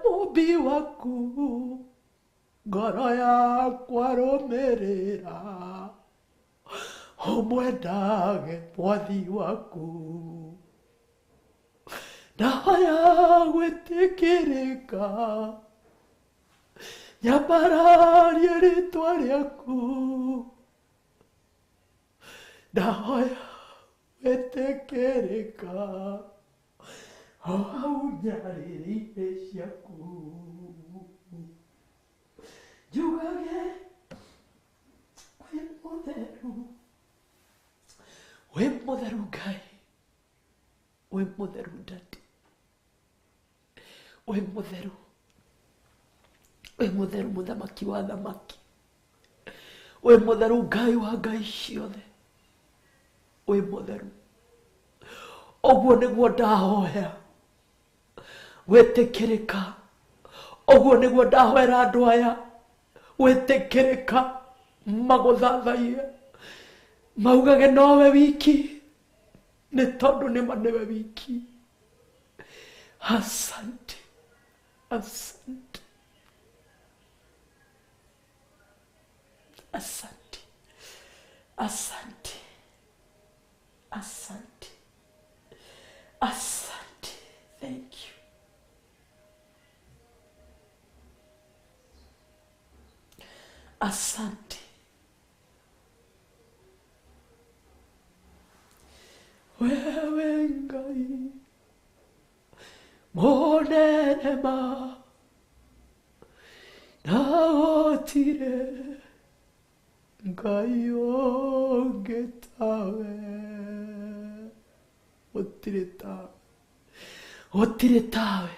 mũmbi waku, ngoro yakwa rũmĩrĩra ũmwendage mwathi waku. Ndahoya gwĩtĩkĩrĩka nyambararie rĩtwa rĩaku, ndahoya gwĩtĩkĩrĩka o hau nyarĩrĩ-inĩ ciaku. Njugage wĩ mũtheru, wĩ mũtheru Ngai, wĩ mũtheru Daddy, wĩ mũtheru, wĩ mũtheru mũthamaki wa thamaki, wĩ mũtheru Ngai wa ngai ciothe, wĩ mũtheru. Ũguo nĩguo ndahoya gwĩtĩkĩrĩka, ũguo nĩguo ndahoera andũ aya gwĩtĩkĩrĩka, magũthathaiye, maugage nowe wiki, nĩ tondũ nĩma nĩwe wiki. Asante, asante, asante, asante, asante, asante. Thank you. Asante. Wewe Ngai mũnene ma na gũtirĩ Ngai ũngĩ tawe, gũtirĩ tawe, gũtirĩ tawe.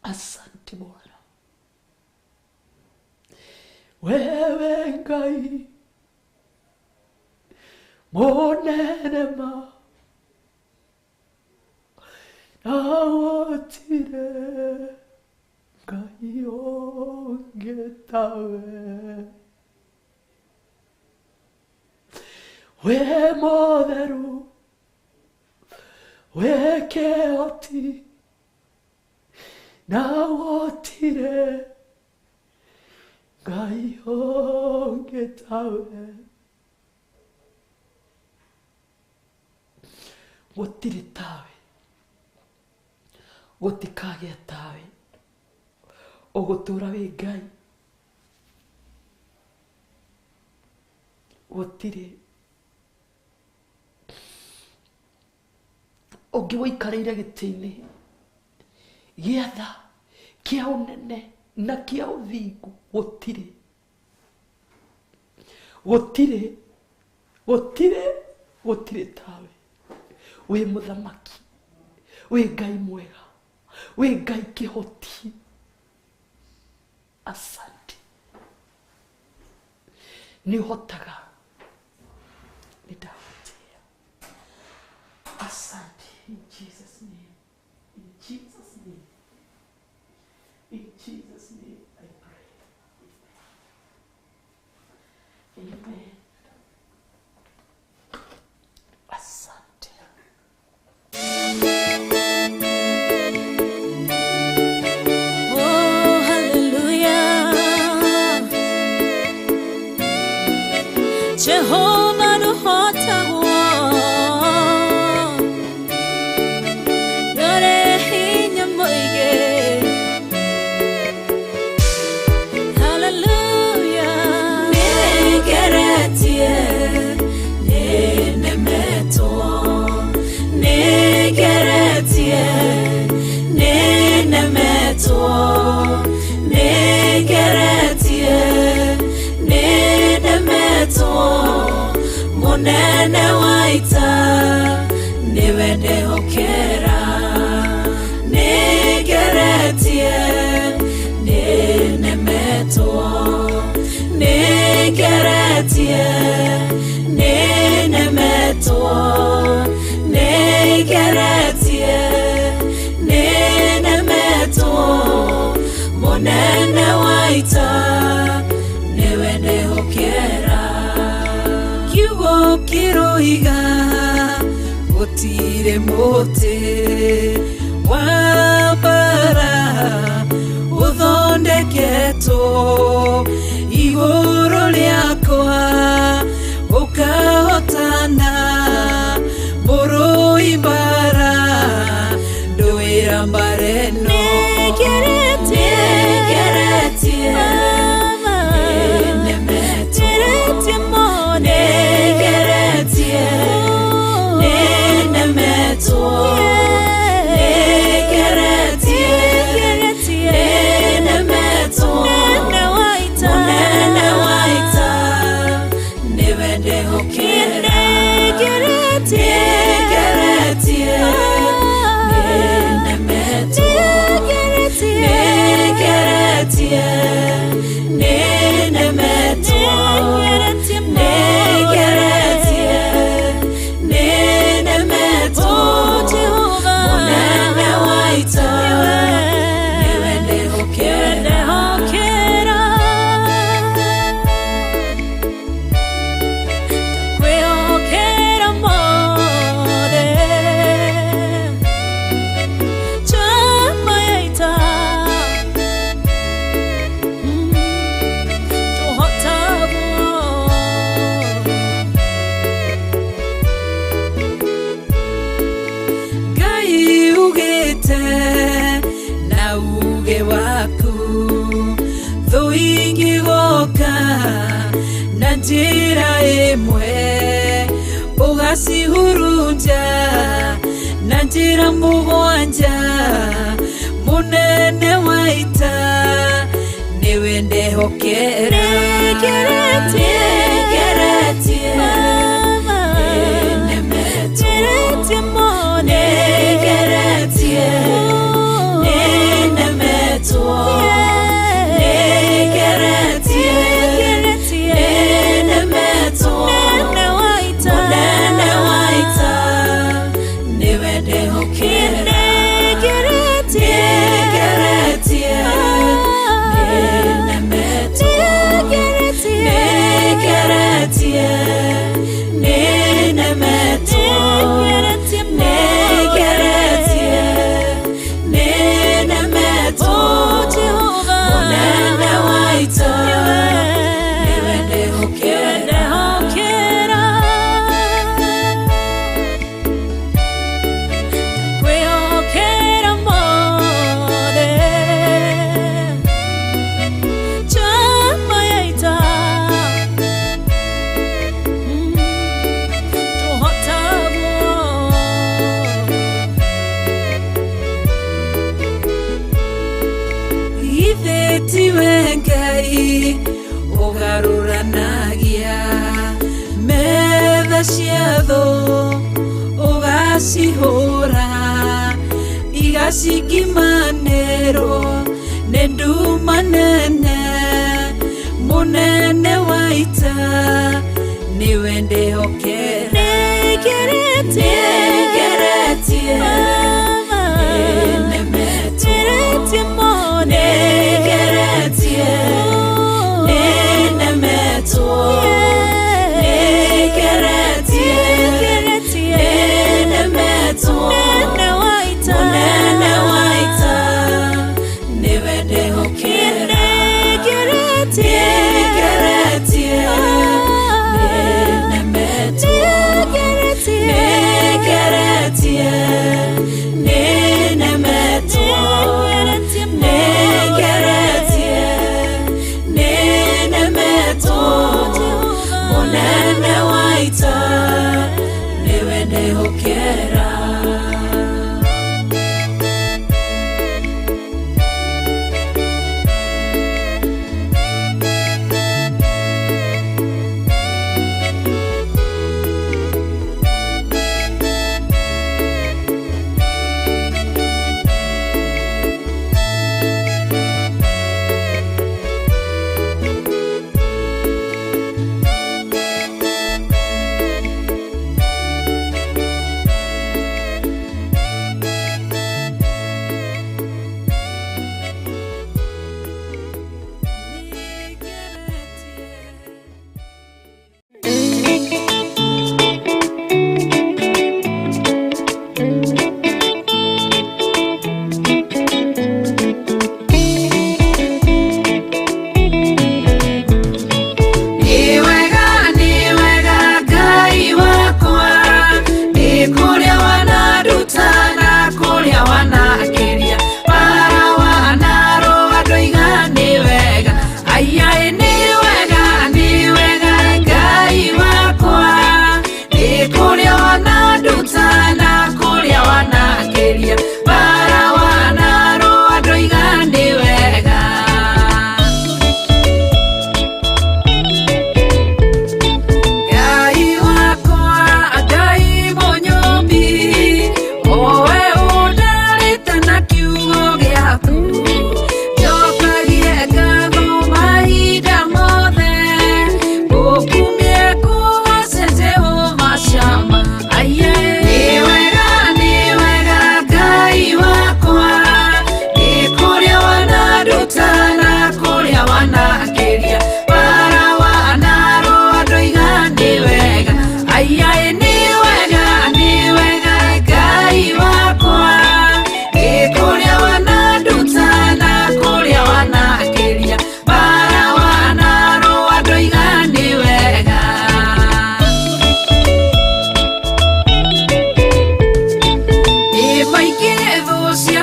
Asante Bwana. Wewe Ngai mũnene ma na gũtirĩ Ngai ũngĩ tawe. Wĩ mũtheru, wĩ kĩhoti, na gũtirĩ Ngai ũngĩ tawe. Gũtirĩ tawe, gũtikagĩa tawe, ũgũtũra wĩ Ngai. Gũtirĩ ũngĩ wũikarĩire gĩtĩ-inĩ gĩa tha, kĩa ũnene na kĩa ũthingu. Gũtirĩ, gũtirĩ, gũtirĩ, gũtirĩ tawe. Wĩ mũthamaki, wĩ Ngai mwega, wĩ Ngai kĩhoti. Asante. Nĩ ũhotaga, nĩ ndagũtĩĩa. Asante. In Jesus' name, in Jesus' name, in Jesus' name I pray. Amen. Asante. Oh, hallelujah. Jehovah nũhotagwo, nĩũrĩ hinya mũingĩ. Nĩngeretie, nĩnemetwo. Nĩngeretie, nĩnemetwo. Mũnene wa ita nĩwe ndehokera. Kiugo kĩroiga gũtirĩ mũtĩ wa mbara ũthondeketwo igũrũ rĩakwa ũkahotana mũrũi mbara ndũĩra mbara ĩno. Nĩngeretie, Nĩngeretie, Baba. nĩnemetwo. Ngeretie mũno. Nĩngeretie, nĩnemetwo. Nĩngeretie, Nĩngeretie, nĩnemetwo. Mũnene wa ita. Mũnene wa ita nĩwe ndehokera. Nĩngeretie, Nĩngeretie, nĩnemetwo. Nĩngeretie, Nĩngeretie, nĩnemetwo. Nĩngeretie mũno. Nĩngeretie, nĩnemetwo. Oh, Jehova. Mũnene wa ita nĩwe ndehokera. Ndehokera. Ndakwĩhokera mothe. Njamba ya ita. Tũhotagwo. Ngai ugĩte na uge waku thũ ingĩgoka na njĩra ĩmwe ũgacihurunja na njĩra mũgwanja mũnene wa ita nĩwe ndehokera. Nĩngeretie, Nĩngeretie, Baba. nĩnemetwo. Ngeretie mũno. Nĩngeretie, nĩnemetwo. Nĩngeretie, Nĩngeretie, nĩnemetwo. Mũnene wa ita. Mũnene wa ita nĩwe ndehokera. Nĩngeretie, Nĩngeretie, nĩnemetwo. Nĩngeretie, Nĩngeretie, nĩnemetwo. Nĩngeretie mũno. Nĩngeretie, nĩnemetwo. Oh, Jehova. Mũnene wa ita nĩwe ndehokera. Ndehokera. Ndakwĩhokera mothe. Njamba ya ita. Tũhotagwo. Githĩ tiwe Ngai ũgarũranagia metha cia thũ ũgacihũra igacingimanĩrwo nĩ nduma nene mũnene wa ita nĩwe ndehokera. Nĩngeretie, Nĩngeretie, Baba. nĩnemetwo. Ngeretie mũno. Nĩngeretie, nĩnemetwo. Nĩngeretie, Nĩngeretie, nĩnemetwo. Mũnene wa ita. Mũnene wa ita nĩwe ndehokera. Nĩngeretie, Nĩngeretie, nĩnemetwo. Nĩngeretie, Nĩngeretie,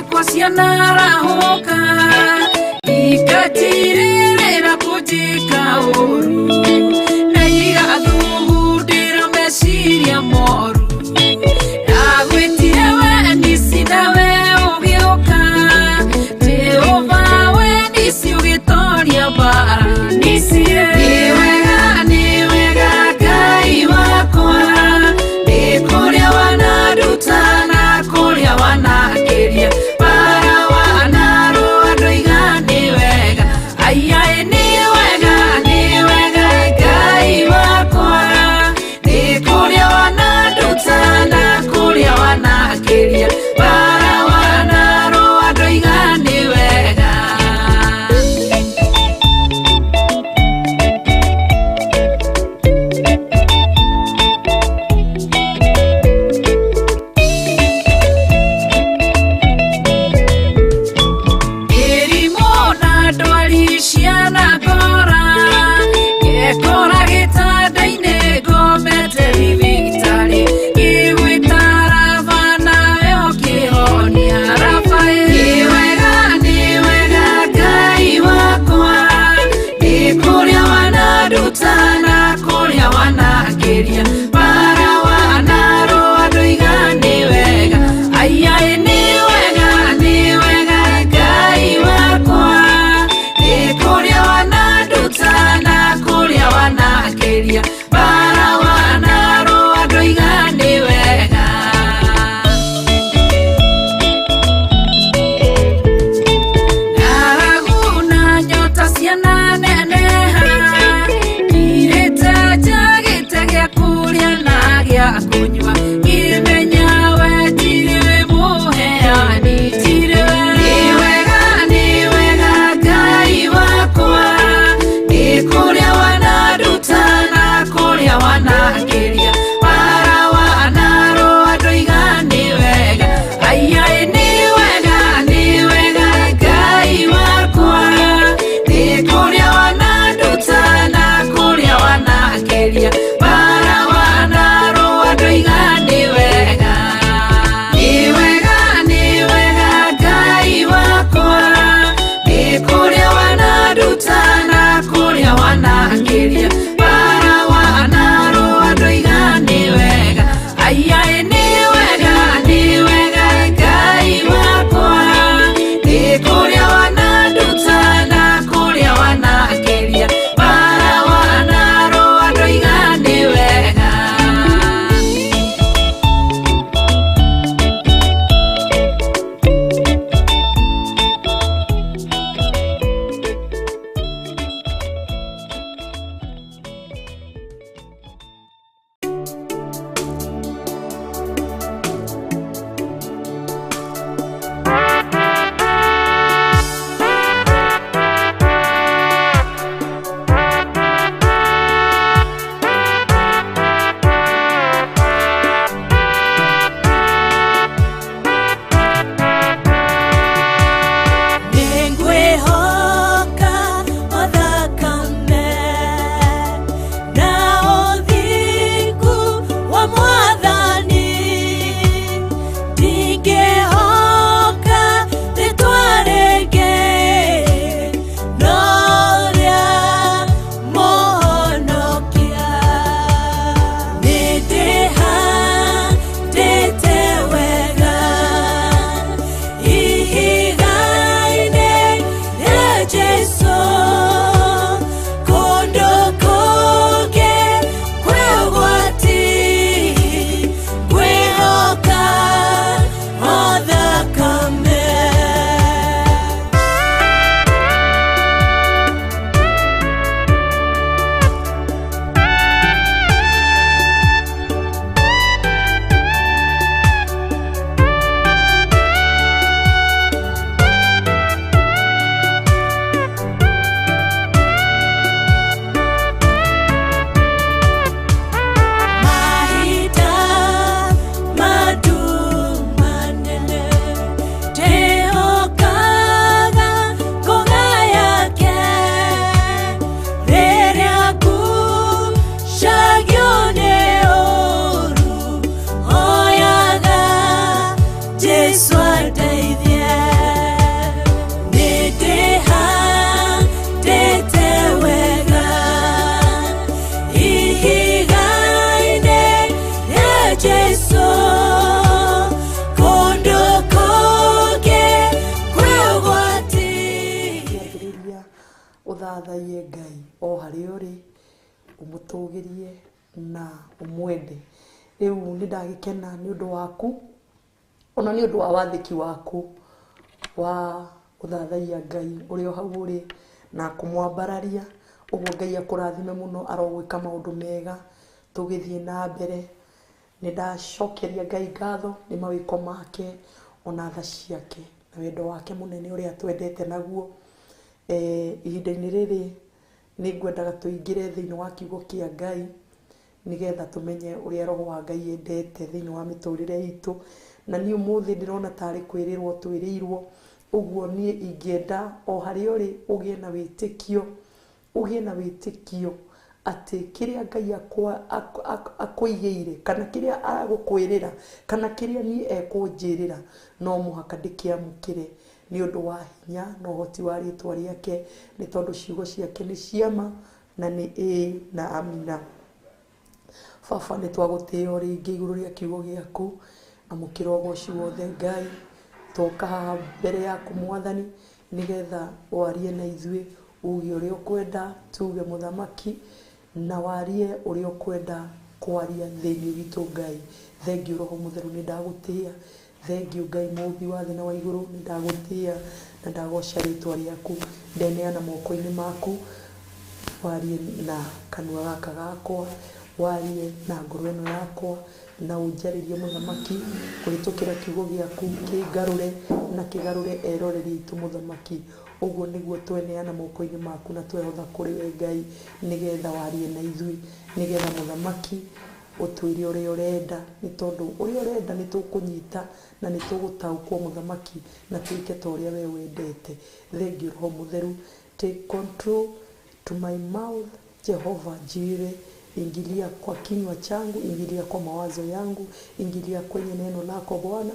Ciakwa cianarahũka ikatirĩrĩra kũnjĩka ũru na igathugundĩra meciria moru. Ndagwĩtire we nisi nawe ũgĩũka, Jehova we nisi ũgĩtoria mbara nisi. Nĩ wega, nĩ wega Ngai wakwa, nĩ kũrĩa wananduta na kũrĩa wanakĩria bara wanarũa ndoiga nĩ wega. Aiaĩ nĩ wega, nĩ wega Ngai. Ũthathaiye Ngai o harĩa ũrĩ, ũmũtũgĩrie na ũmwende. Rĩu nĩ ndagĩkena nĩ ũndũ waku, ona nĩ ũndũ wa wathĩki waku wa gũthathaiya Ngai ũrĩ o hau ũrĩ na kũmwambararia. Ũguo Ngai akũrathime mũno, arogwĩka maũndũ mega tũgĩthiĩ na mbere. Nĩ ndacokeria Ngai ngatho nĩ mawĩko make ona tha ciake na wendo wake mũnene ũrĩa atwendete naguo. Ihinda-inĩ rĩrĩ nĩ ngwendaga tũingĩre thĩinĩ wa kiugo kĩa Ngai nĩgetha tũmenye ũrĩa Roho wa Ngai endete thĩinĩ wa mĩtũrĩre itũ. Na niĩ ũmũthĩ ndĩrona tarĩ kwĩrĩrwo twĩrĩirwo. Ũguo niĩ ingĩenda o harĩa ũrĩ ũgĩe na wĩtĩkio, ũgĩe na wĩtĩkio atĩ kĩrĩa Ngai akũigĩire kana kĩrĩa aragũkwĩrĩra kana kĩrĩa niĩ ekũnjĩrĩra no mũhaka ndĩkĩamũkĩre nĩ ũndũ wa hinya na ũhoti wa rĩtwa rĩake, nĩ tondũ ciugo ciake nĩ ciama na nĩ ĩĩ na amina. Baba, nĩ twagũtĩĩa o rĩngĩ igũrũ rĩa kiugo gĩaku. Amũkĩra ũgoci wothe Ngai. Twoka haha mbere yaku Mwathani nĩgetha warie na ithuĩ, uge ũrĩa ũkwenda tuge mũthamaki, na warie ũrĩa ũkwenda kwaria thĩinĩ witũ Ngai. Thengiũ Roho Mũtheru, nĩ ndagũtĩĩa. Thengiũ Ngai mũũmbi wa thĩ na wa igũrũ, nĩ ndagũtĩĩa na ndagoca rĩtwa rĩaku. Ndeneana moko-inĩ maku, warie na kanua gaka gakwa, warie na ngoro ĩno yakwa, na ũnjarĩrie mũthamaki kũhĩtũkĩra kiugo gĩaku kĩngarũre na kĩgarũre eroreri aitũ mũthamaki. Ũguo nĩguo tweneana moko-inĩ maku na twehotha kũrĩ we Ngai, nĩgetha warie na ithuĩ, nĩgetha mũthamaki ũtwĩre ũrĩa ũrenda, nĩ tondũ ũrĩa ũrenda nĩ tũkũnyita na nĩ tũgũtaũkwo mũthamaki, na twĩke ta ũrĩa we wendete. Thengiũ Roho Mũtheru, take control to my mouth, Jehova Jireh. Ingilia kwa kinywa changu, ingilia kwa mawazo yangu, ingilia kwenye neno lako Bwana,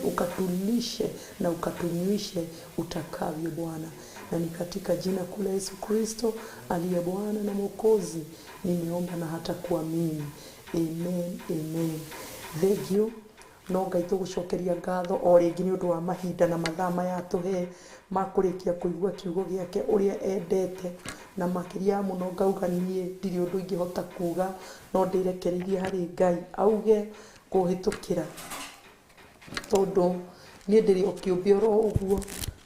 ukatulishe na ukatunywishe utakavyo Bwana. Na ni katika jina kuu la Yesu Kristo aliye Bwana na Mwokozi nimeomba na hata kuamini. Amen, amen. Thank you. No Ngai tũgũcokeria ngatho o rĩngĩ nĩ ũndũ wa mahinda na mathaa maya atũhe ma kũrĩkia kũigua kiugo gĩake ũrĩa endete, na makĩria mũno ngauga niĩ ndirĩ ũndũ ingĩhota kuga no ndĩrekereirie harĩ Ngai auge kũhĩtũkĩra, tondũ niĩ ndĩrĩ o kĩũmbe oro ũguo,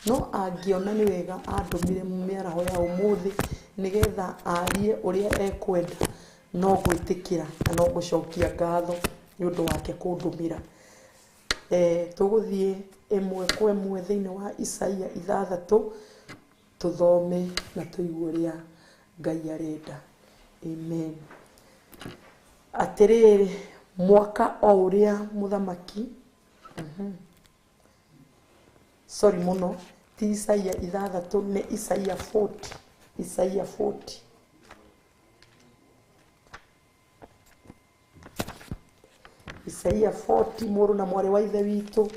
no angĩona nĩ wega andũmire mĩaraho ya ũmũthĩ nĩgetha arie ũrĩa ekwenda, no ngwĩtĩkĩra na no ngũcokia ngatho nĩ ũndũ wake kũndũmĩra. Tũgũthiĩ ĩmwe kwa ĩmwe thĩinĩ wa Isaia 6 tũthome na tũigue ũrĩa Ngai arenda. Amen. Atĩrĩrĩ, mwaka o ũrĩa mũthamaki, sorry mũno, ti Isaia 6 nĩ Isaia 40, Isaia 40. Isaia 40, mũrũ na mwarĩ wa ithe witũ,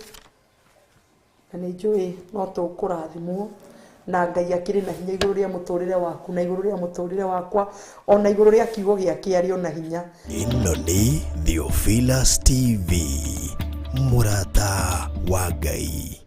na nĩ njũĩ no tũkũrathimwo na Ngai akĩrĩ na hinya igũrũ rĩa mũtũrĩre waku na igũrũ rĩa mũtũrĩre wakwa, ona igũrũ rĩa kiugo gĩake arĩ ona hinya. Ĩno nĩ Theophilus TV, mũrata wa Ngai.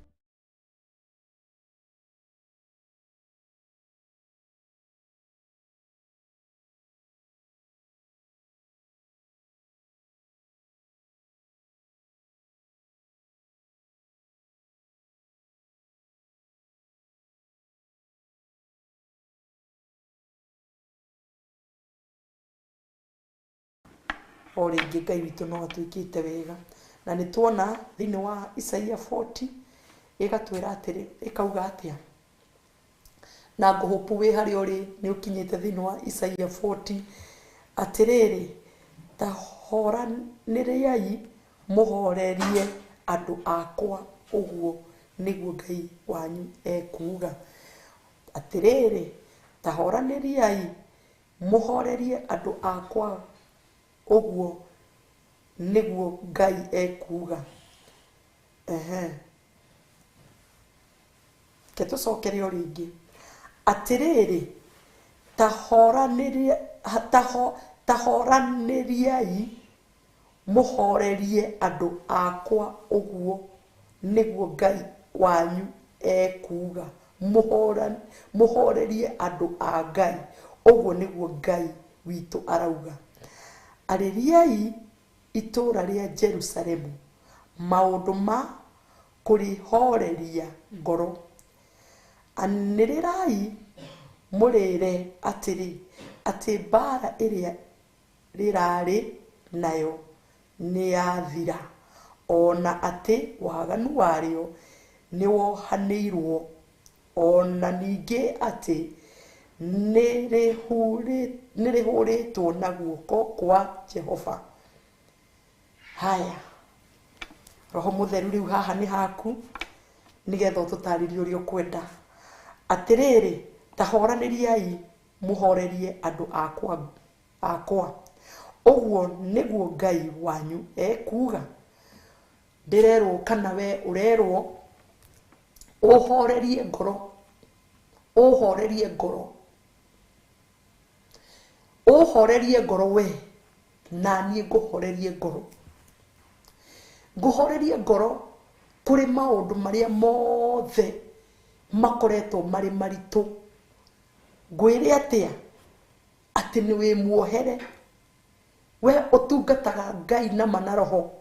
O rĩngĩ Ngai witũ no atuĩkĩte wega, na nĩ tuona thĩinĩ wa Isaia 40 ĩgatwĩra atĩrĩ, ĩkauga atĩa, na ngũhũpu wĩ harĩa ũrĩ nĩ ũkinyĩte thĩinĩ wa Isaia 40, atĩrĩrĩ, ta horanĩriai mũhorerie andũ akwa, ũguo nĩguo Ngai wanyu ekuuga. Atĩrĩrĩ, ta horanĩriai mũhorerie andũ akwa, ũguo nĩguo Ngai ekuuga. Ke tũcokere o rĩngĩ. Atĩrĩrĩ, ta horanĩriai mũhorerie andũ akwa, ũguo nĩguo Ngai wanyu ekuuga. Mũhorerie andũ a Ngai. Ũguo nĩguo Ngai witũ arauga. Arĩriai itũũra rĩa Jerusalemu maũndũ ma kũrĩhoreria ngoro. Anĩrĩrai mũrĩre atĩrĩ, atĩ mbaara ĩrĩa rĩrarĩ nayo nĩyathira, ona atĩ waganu warĩo nĩwohanĩirwo, ona ningĩ atĩ nĩrĩhũrĩtwo na guoko kwa Jehova. Haya, Roho Mũtheru rĩu haha nĩ haku nĩgetha ũtũtarĩrie ũrĩa ũkwenda. Atĩrĩrĩ, ta horanĩriai mũhorerie andũ akwa. Ũguo nĩguo Ngai wanyu ekuuga. Ndĩrerwo kana we ũrerwo ũhorerie ngoro, ũhorerie ngoro, ũhorerie ngoro we, na niĩ ngũhorerie ngoro. Ngũhorerie ngoro kũrĩ maũndũ marĩa mothe makoretwo marĩ maritũ. Ngwĩre atĩa? Atĩ nĩ wĩ muohere. We ũtungataga Ngai na ma na roho.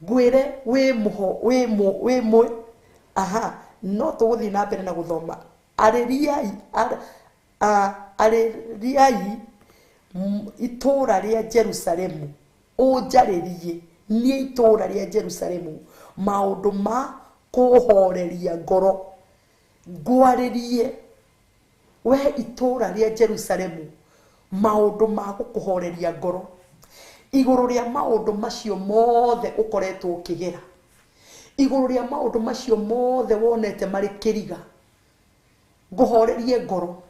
Ngwĩre wĩ mũho, wĩ mũ, wĩ mũ. Aha, no tũgũthiĩ na mbere na gũthoma. Arĩriai, arĩriai itũũra rĩa Jerusalemu, ũnjarĩrie niĩ itũũra rĩa Jerusalemu maũndũ ma kũhoreria ngoro. Ngwarĩrie we itũũra rĩa Jerusalemu maũndũ ma gũkũhoreria ngoro igũrũ rĩa maũndũ macio mothe ũkoretwo ũkĩgera, igũrũ rĩa maũndũ macio mothe wonete marĩ kĩriga. Ngũhorerie ngoro,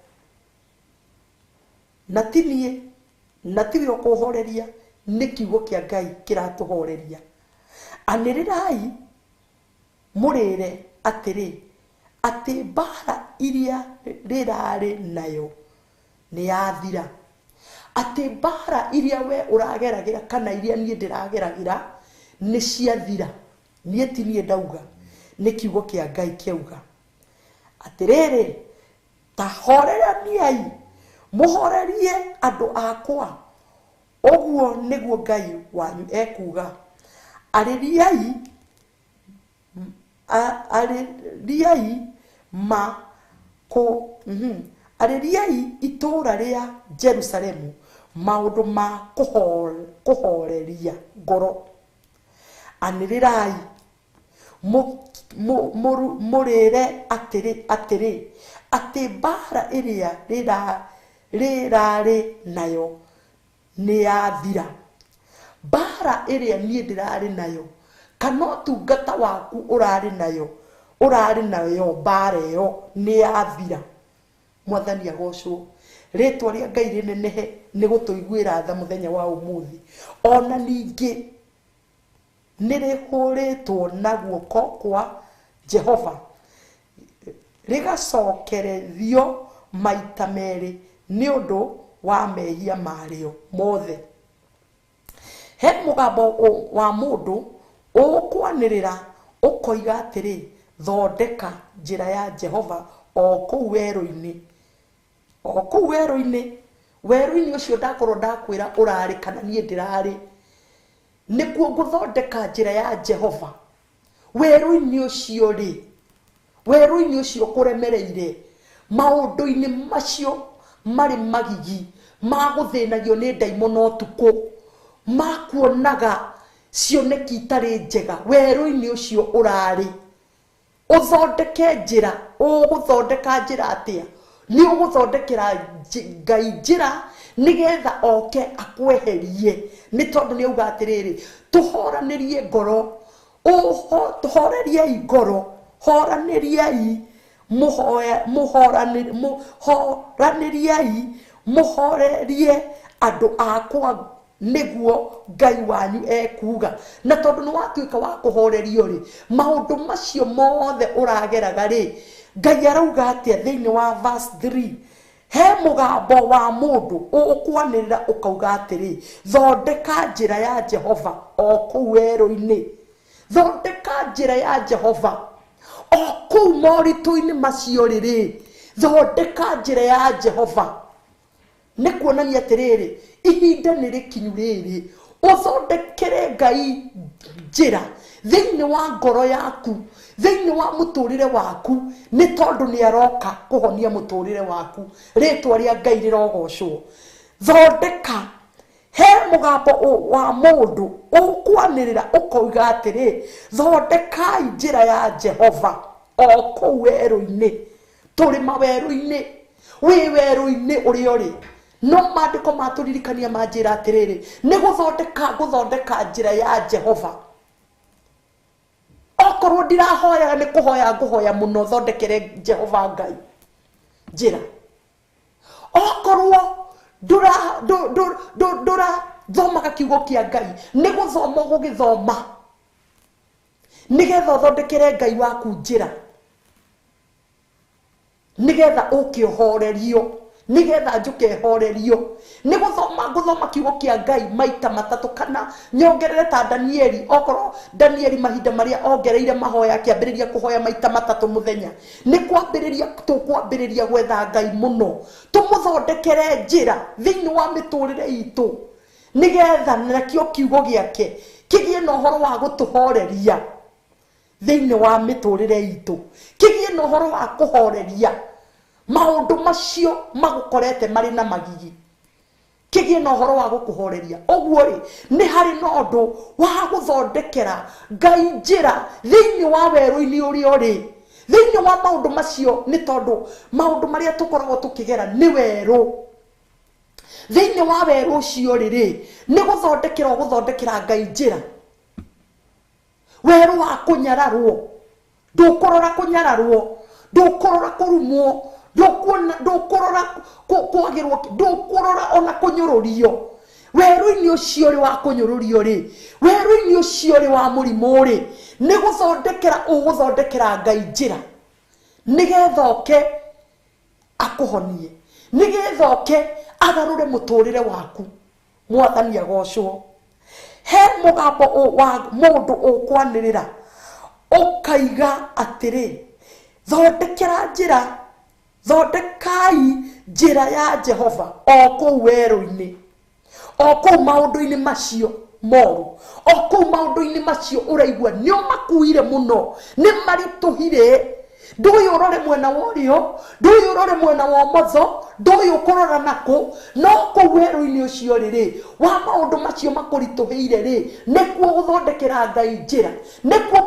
na ti niĩ, na tiwe ũkũhoreria, nĩ kiugo kĩa Ngai kĩratũhoreria. Anĩrĩrai mũrĩre atĩrĩ, atĩ mbaara iria rĩrarĩ nayo nĩyathira, atĩ mbaara iria we ũrageragĩra kana iria niĩ ndĩrageragĩra nĩ ciathira. Niĩ ti niĩ ndauga, nĩ kiugo kĩa Ngai kĩauga. Atĩrĩrĩ, ta horeraniai mũhorerie andũ akwa. Ũguo nĩguo Ngai wanyu ekuuga. Arĩriai, arĩriai ma kũ, arĩriai itũũra rĩa Jerusalemu maũndũ ma kũhoreria ngoro. Anĩrĩrai mũrĩre atĩrĩ, atĩrĩ, atĩ mbaara ĩrĩa rĩrarĩ nayo nĩyathira. Mbaara ĩrĩa niĩ ndĩrarĩ nayo kana ũtungata waku ũrarĩ nayo, ũrarĩ nayo mbaara ĩyo nĩyathira. Mwathani agocwo, rĩtwa rĩa Ngai rĩnenehe nĩ gũtũiguĩra tha mũthenya wa ũmũthĩ. Ona ningĩ nĩrĩhũrĩtwo na guoko kwa Jehova, rĩgacokerithio maita merĩ nĩ ũndũ wa mehia marĩo mothe. He mũgambo wa mũndũ ũkwanĩrĩra ũkoiga atĩrĩ, thondeka njĩra ya Jehova o kũu werũ-inĩ, o kũu werũ-inĩ. Werũ-inĩ ũcio ndakorwo ndakwĩra ũrarĩ kana niĩ ndĩrarĩ, nĩkuo ngũthondeka njĩra ya Jehova. Werũ-inĩ ũcio rĩ, werũ-inĩ ũcio kũremereire, maũndũ-inĩ macio marĩ magigi ma gũthĩnagio nĩ ndaimono ũtukũ, makuonaga cioneki itarĩ njega, werũ-inĩ ũcio ũrarĩ, ũthondeke njĩra. Ũgũthondeka njĩra atĩa? Nĩ ũgũthondekera Ngai njĩra nĩgetha oke akweherie, nĩ tondũ nĩ auga atĩrĩrĩ, tũhoranĩrie ngoro, tũhoreriei ngoro, horanĩriai, mũhoranĩriai, mũhorerie andũ akwa nĩguo Ngai wanyu ekuuga. Na tondũ nĩ watuĩka wa kũhorerio rĩ, maũndũ macio mothe ũrageraga rĩ, Ngai arauga atĩa thĩinĩ wa verse 3? He mũgambo wa mũndũ ũkwanĩrĩra ũkauga atĩrĩ, thondeka njĩra ya Jehova o kũu werũ-inĩ, thondeka njĩra ya Jehova O kũu moritũ-inĩ macio rĩ, thondeka njĩra ya Jehova. Nĩ kuonania atĩrĩrĩ, ihinda nĩ rĩkinyu rĩrĩ ũthondekere Ngai njĩra thĩinĩ wa ngoro yaku, thĩinĩ wa mũtũrĩre waku, nĩ tondũ nĩ aroka kũhonia mũtũrĩre waku. Rĩtwa rĩa Ngai rĩrogocwo. Thondeka he mũgambo wa mũndũ ũkwanĩrĩra ũkoiga atĩrĩ, thondekai njĩra ya Jehova o kũu werũ-inĩ, tũrĩ mawerũ-inĩ, wĩ werũ-inĩ ũrĩa ũrĩ. No maandĩko matũririkania manjĩra atĩrĩrĩ, nĩ gũthondeka ngũthondeka njĩra ya Jehova. Okorwo ndirahoyaga nĩ kũhoya ngũhoya mũno, thondekere Jehova Ngai njĩra. Okorwo ndũrathomaga kiugo kĩa Ngai, nĩ gũthoma ũgũgĩthoma nĩgetha ũthondekere Ngai waku njĩra, nĩgetha ũke ũhorerio, nĩgetha njũke horerio. Nĩ gũthoma ngũthoma kiugo kĩa Ngai maita matatũ, kana nyongerere ta Danieli. Okorwo Danieli mahinda marĩa ongereire mahoya, akĩambĩrĩria kũhoya maita matatũ mũthenya, nĩ kwambĩrĩria tũkwambĩrĩria gwetha Ngai mũno, tũmũthondekere njĩra thĩinĩ wa mĩtũrĩre itũ, nĩgetha nakĩo kiugo gĩake kĩgĩe na ũhoro wa gũtũhoreria thĩinĩ wa mĩtũrĩre itũ, kĩgĩe na ũhoro wa kũhoreria maũndũ macio magũkorete marĩ na magigi, kĩgĩe na ũhoro wa gũkũhoreria. Ũguo rĩ, nĩ harĩ na ũndũ wa gũthondekera Ngai njĩra thĩinĩ wa werũ-inĩ ũrĩa ũrĩ, thĩinĩ wa maũndũ macio, nĩ tondũ maũndũ marĩa tũkoragwo tũkĩgera nĩ werũ. Thĩinĩ wa werũ ũcio rĩ, nĩ gũthondekera ũgũthondekera Ngai njĩra. Werũ wa kũnyararwo, ndũkũrora kũnyararwo, ndũkũrora kũrumwo, ndũkũrora kwagĩrwo, ndũkũrora ona kũnyũrũrio. Werũ-inĩ ũcio rĩ wa kũnyũrũrio rĩ, werũ-inĩ ũcio rĩ wa mũrimũ rĩ, nĩ gũthondekera ũgũthondekera Ngai njĩra, nĩgetha oke akũhonie, nĩgetha oke agarũre mũtũrĩre waku. Mwathani agocwo. He mũgambo wa mũndũ ũkwanĩrĩra ũkaiga atĩrĩ, thondekera njĩra, thondekai njĩra ya Jehova o kũu werũ-inĩ, o kũu maũndũ-inĩ macio moru, o kũu maũndũ-inĩ macio ũraigua nĩ ũmakuire mũno, nĩ maritũhire, ndũĩ ũrore mwena wa ũrĩo, ndũĩ ũrore mwena wa ũmotho, ndũĩ ũkũrora nakũ, no kũu werũ-inĩ ũcio rĩ, wa maũndũ macio makũritũhĩire rĩ, nĩkuo gũthondekera Ngai njĩra, nĩkuo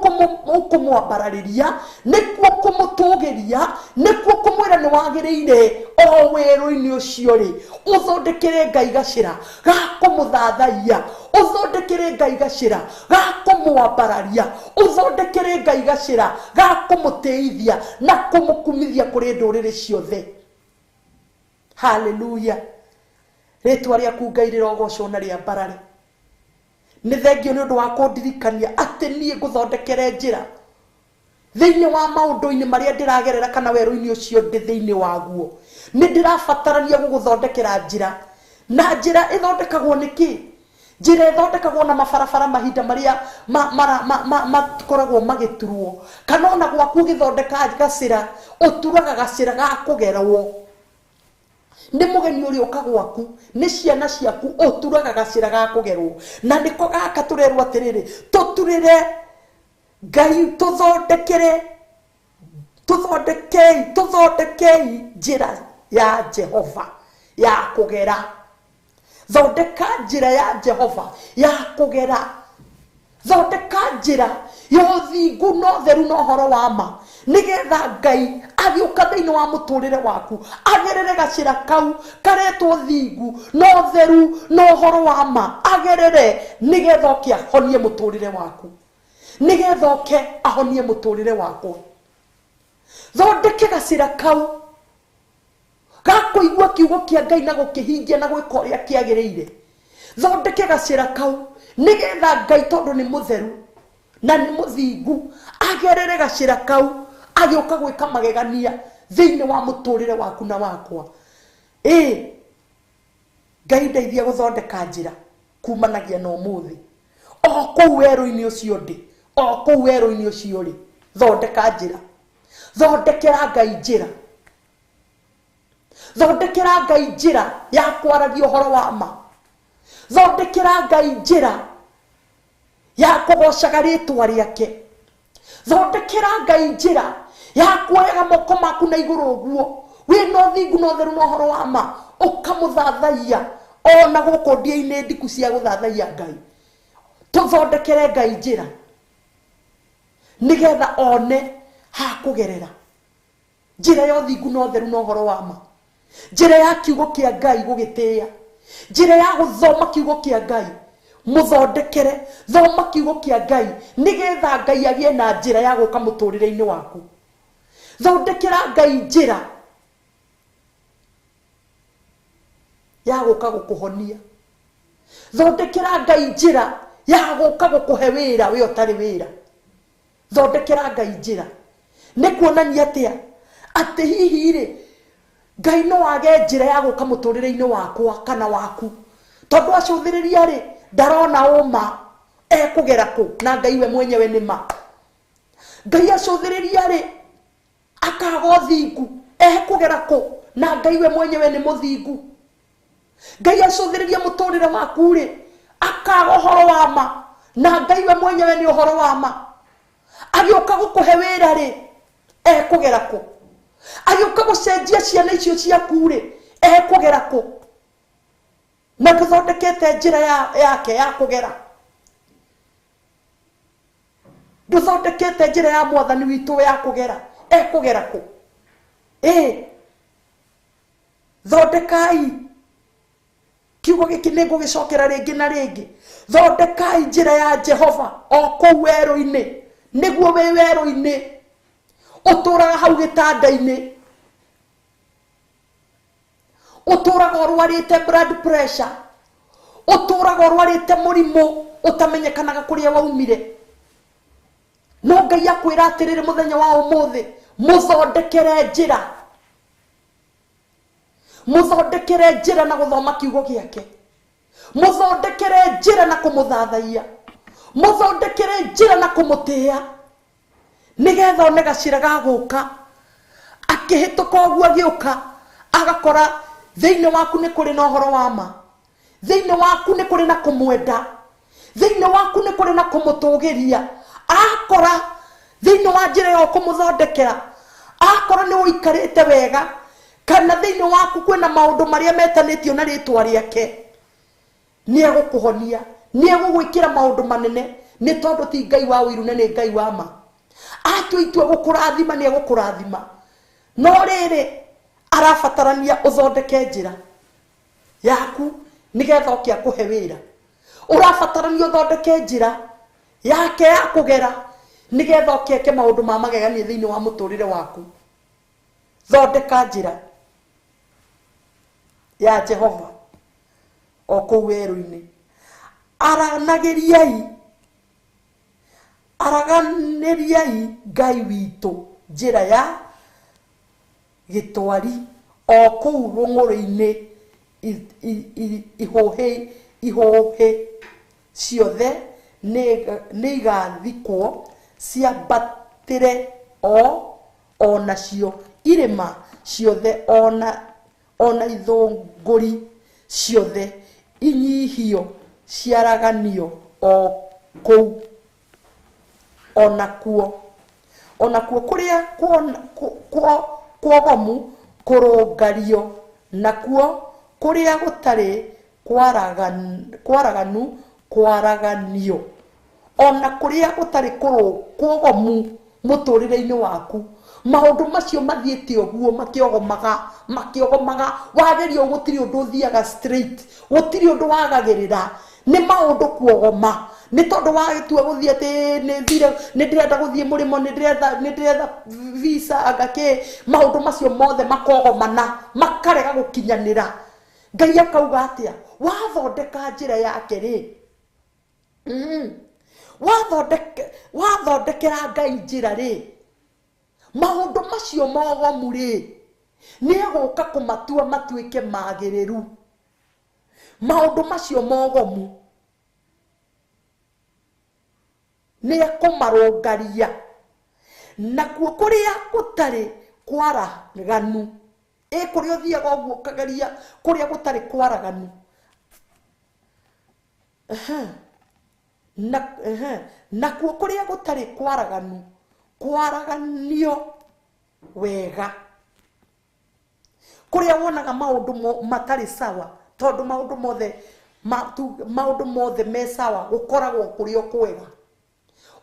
kũmwambararĩria, nĩkuo kũmũtũgĩria, nĩkuo kũmwĩra nĩ wagĩrĩire. O werũ-inĩ ũcio rĩ, ũthondekere Ngai gacĩra ga kũmũthathaiya, ũthondekere Ngai gacĩra ga kũmwambararia, ũthondekere Ngai gacĩra ga kũmũtĩithia na kũmũkumithia kũrĩ ndũrĩrĩ ciothe. Haleluya. Rĩtwa rĩaku Ngai rĩrogocwo na rĩambarare. Nĩ thengio nĩ ũndũ wa kũndirikania atĩ niĩ ngũthondekere njĩra thĩinĩ wa maũndũ-inĩ marĩa ndĩragerera kana werũ-inĩ ũcio ndĩ thĩinĩ waguo. Nĩ ndĩrabatarania gũgũthondekera njĩra, na njĩra ĩthondekagwo nĩ kĩ? Njĩra ĩthondekagwo na mabarabara mahinda marĩa makoragwo magĩturwo, kana ona gwaku ũgĩthondeka gacĩra, ũturaga gacĩra ga kũgerwo. Nĩ mũgeni ũrĩa ũka gwaku, nĩ ciana ciaku, ũturaga gacĩra ga kũgerwo. Na nĩko gaka tũrerwo atĩrĩrĩ, tũturĩre Ngai, tũthondekere, tũthondekei, tũthondekei njĩra ya Jehova ya kũgera. Thondeka njĩra ya Jehova ya kũgera. Thondeka njĩra ya ũthingu na ũtheru na ũhoro wa ma, nĩgetha Ngai agĩũka thĩinĩ wa mũtũrĩre waku agerere gacĩra kau karetwo thingu na ũtheru na ũhoro wa ma, agerere nĩgetha oke ahonie mũtũrĩre waku, nĩgetha oke ahonie mũtũrĩre wakwa. Thondeke gacĩra kau ga kũigua kiugo kĩa Ngai na gũkĩhingia na gwĩka ũrĩa kĩagĩrĩire. Thondeke gacĩra kau nĩgetha Ngai, tondũ nĩ mũtheru na nĩ mũthingu, agerere gacĩra kau agĩũka gwĩka magegania thĩinĩ wa mũtũrĩre waku na wakwa. Ĩ Ngai ndeithia gũthondeka njĩra kumanagia na ũmũthĩ, o kũu werũ-inĩ ũcio ndĩ, o kũu werũ-inĩ ũcio rĩ, thondeka njĩra. Thondekera Ngai njĩra. Thondekera Ngai njĩra ya kwaragia ũhoro wa ma. Thondekera Ngai njĩra ya kũgoocaga rĩtwa rĩake. Thondekera Ngai njĩra ya kuoyaga moko maku na igũrũ ũguo wĩna ũthingu na ũtheru na ũhoro wa ma, ũkamũthathaiya ona gũkũ ndia-inĩ ndiku cia gũthathaiya Ngai. Tũthondekere Ngai njĩra nĩgetha one ha kũgerera njĩra ya ũthingu na ũtheru na ũhoro wa ma, njĩra ya kiugo kĩa Ngai gũgĩtĩĩa, njĩra ya gũthoma kiugo kĩa Ngai. Mũthondekere, thoma kiugo kĩa Ngai nĩgetha Ngai agĩe na njĩra ya gũka mũtũrĩre-inĩ waku. Thondekera Ngai njĩra ya gũka gũkũhonia. Thondekera Ngai njĩra ya gũka gũkũhe wĩra we ũtarĩ wĩra. Thondekera Ngai njĩra. Nĩ kuonania atĩa? Atĩ hihi rĩ, Ngai no age njĩra ya gũka mũtũrĩre-inĩ wakwa kana waku, tondũ acũthĩrĩria rĩ, ndarona ũma ekũgera kũ, na Ngai we mwenyewe nĩ ma. Ngai acũthĩrĩria rĩ, akaga ũthingu ekũgera kũ, na Ngai we mwenyewe nĩ mũthingu. Ngai acũthĩrĩria mũtũrĩre waku rĩ, akaga ũhoro wa ma, na Ngai we mwenyewe nĩ ũhoro wa ma. Agĩũka gũkũhe wĩra rĩ, ekũgera kũ? Agĩũka gũcenjia ciana icio ciaku rĩ, ekũgera kũ? Na ndũthondekete njĩra yake ya kũgera. Ndũthondekete njĩra ya mwathani witũ ya kũgera, ekũgera kũ? Ĩ, thondekai kiugo gĩkĩ nĩ ngũgĩcokera rĩngĩ na rĩngĩ. Thondekai njĩra ya Jehova o kũu werũ-inĩ, nĩguo wĩ werũ-inĩ ũtũraga hau gĩtanda-inĩ, ũtũraga ũrwarĩte blood pressure, ũtũraga ũrwarĩte mũrimũ ũtamenyekanaga kũrĩa waumire. No Ngai akwĩra atĩrĩrĩ mũthenya wa ũmũthĩ, mũthondekere njĩra. Mũthondekere njĩra na gũthoma kiugo gĩake. Mũthondekere njĩra na kũmũthathaiya. Mũthondekere njĩra na kũmũtĩĩa, nĩgetha one gacĩra ga gũka. Akĩhĩtũka ũguo agĩũka, agakora thĩinĩ waku nĩ kũrĩ na ũhoro wa ma, thĩinĩ waku nĩ kũrĩ na kũmwenda, thĩinĩ waku nĩ kũrĩ na kũmũtũgĩria. Akora thĩinĩ wa njĩra ĩyo kũmũthondekera, akora nĩ ũikarĩte wega, kana thĩinĩ waku kwĩna maũndũ marĩa metanĩtio na rĩtwa rĩake, nĩ egũkũhonia, nĩ egũgwĩkĩra maũndũ manene, nĩ tondũ ti Ngai wa ũiru na nĩ Ngai wa ma. Atua itua gũkũrathima nĩ egũkũrathima. No rĩrĩ, arabatarania ũthondeke njĩra yaku nĩgetha oke akũhe wĩra. Ũrabatarania ũthondeke njĩra yake ya kũgera nĩgetha oke eke maũndũ ma magegania thĩinĩ wa mũtũrĩre waku. Thondeka njĩra ya Jehova o kũu werũ-inĩ. Araganĩriai Ngai witũ njĩra ya gĩtwari o kũu rũng'ũrĩ-inĩ, ihũhĩ ciothe nĩ igathikwo ciambatĩre o nacio irĩma ciothe ona ithũngũri ciothe inyihio ciaraganio o kũu. Onakuo kũrĩa kuogomu kũrũngario, nakuo kũrĩa gũtarĩ kwaraganu kwaraganio. Ona kũrĩa gũtarĩ kuogomu mũtũrĩre-inĩ waku, maũndũ macio mathiĩte ũguo makĩogomaga, makĩogomaga. Wageria gũtirĩ ũndũ ũthiaga straight, gũtirĩ ũndũ wagagĩrĩra, nĩ maũndũ kuogoma. Nĩ tondũ wagĩtua gũthiĩ atĩ nĩ thire, nĩ ndĩrenda gũthiĩ mũrĩmo, nĩ ndĩretha visa anga kĩ, maũndũ macio mothe makogomana, makarega gũkinyanĩra. Ngai akauga atĩa? Wathondeka njĩra yake rĩ, wathondekera Ngai njĩra rĩ, maũndũ macio mogomu rĩ, nĩ egũka kũmatua matuĩke magĩrĩru. Maũndũ macio mogomu nĩ ekũmarũngaria, Nakuo kũrĩa gũtarĩ kwaraganu, kũrĩa ũthiaga ũguo ũkageria kũrĩa gũtarĩ kwaraganu, nakuo kũrĩa gũtarĩ kwaraganu kwaraganio wega. Kũrĩa wonaga maũndũ matarĩ sawa, tondũ maũndũ mothe me sawa, gũkoragwo kũrĩ o kwega.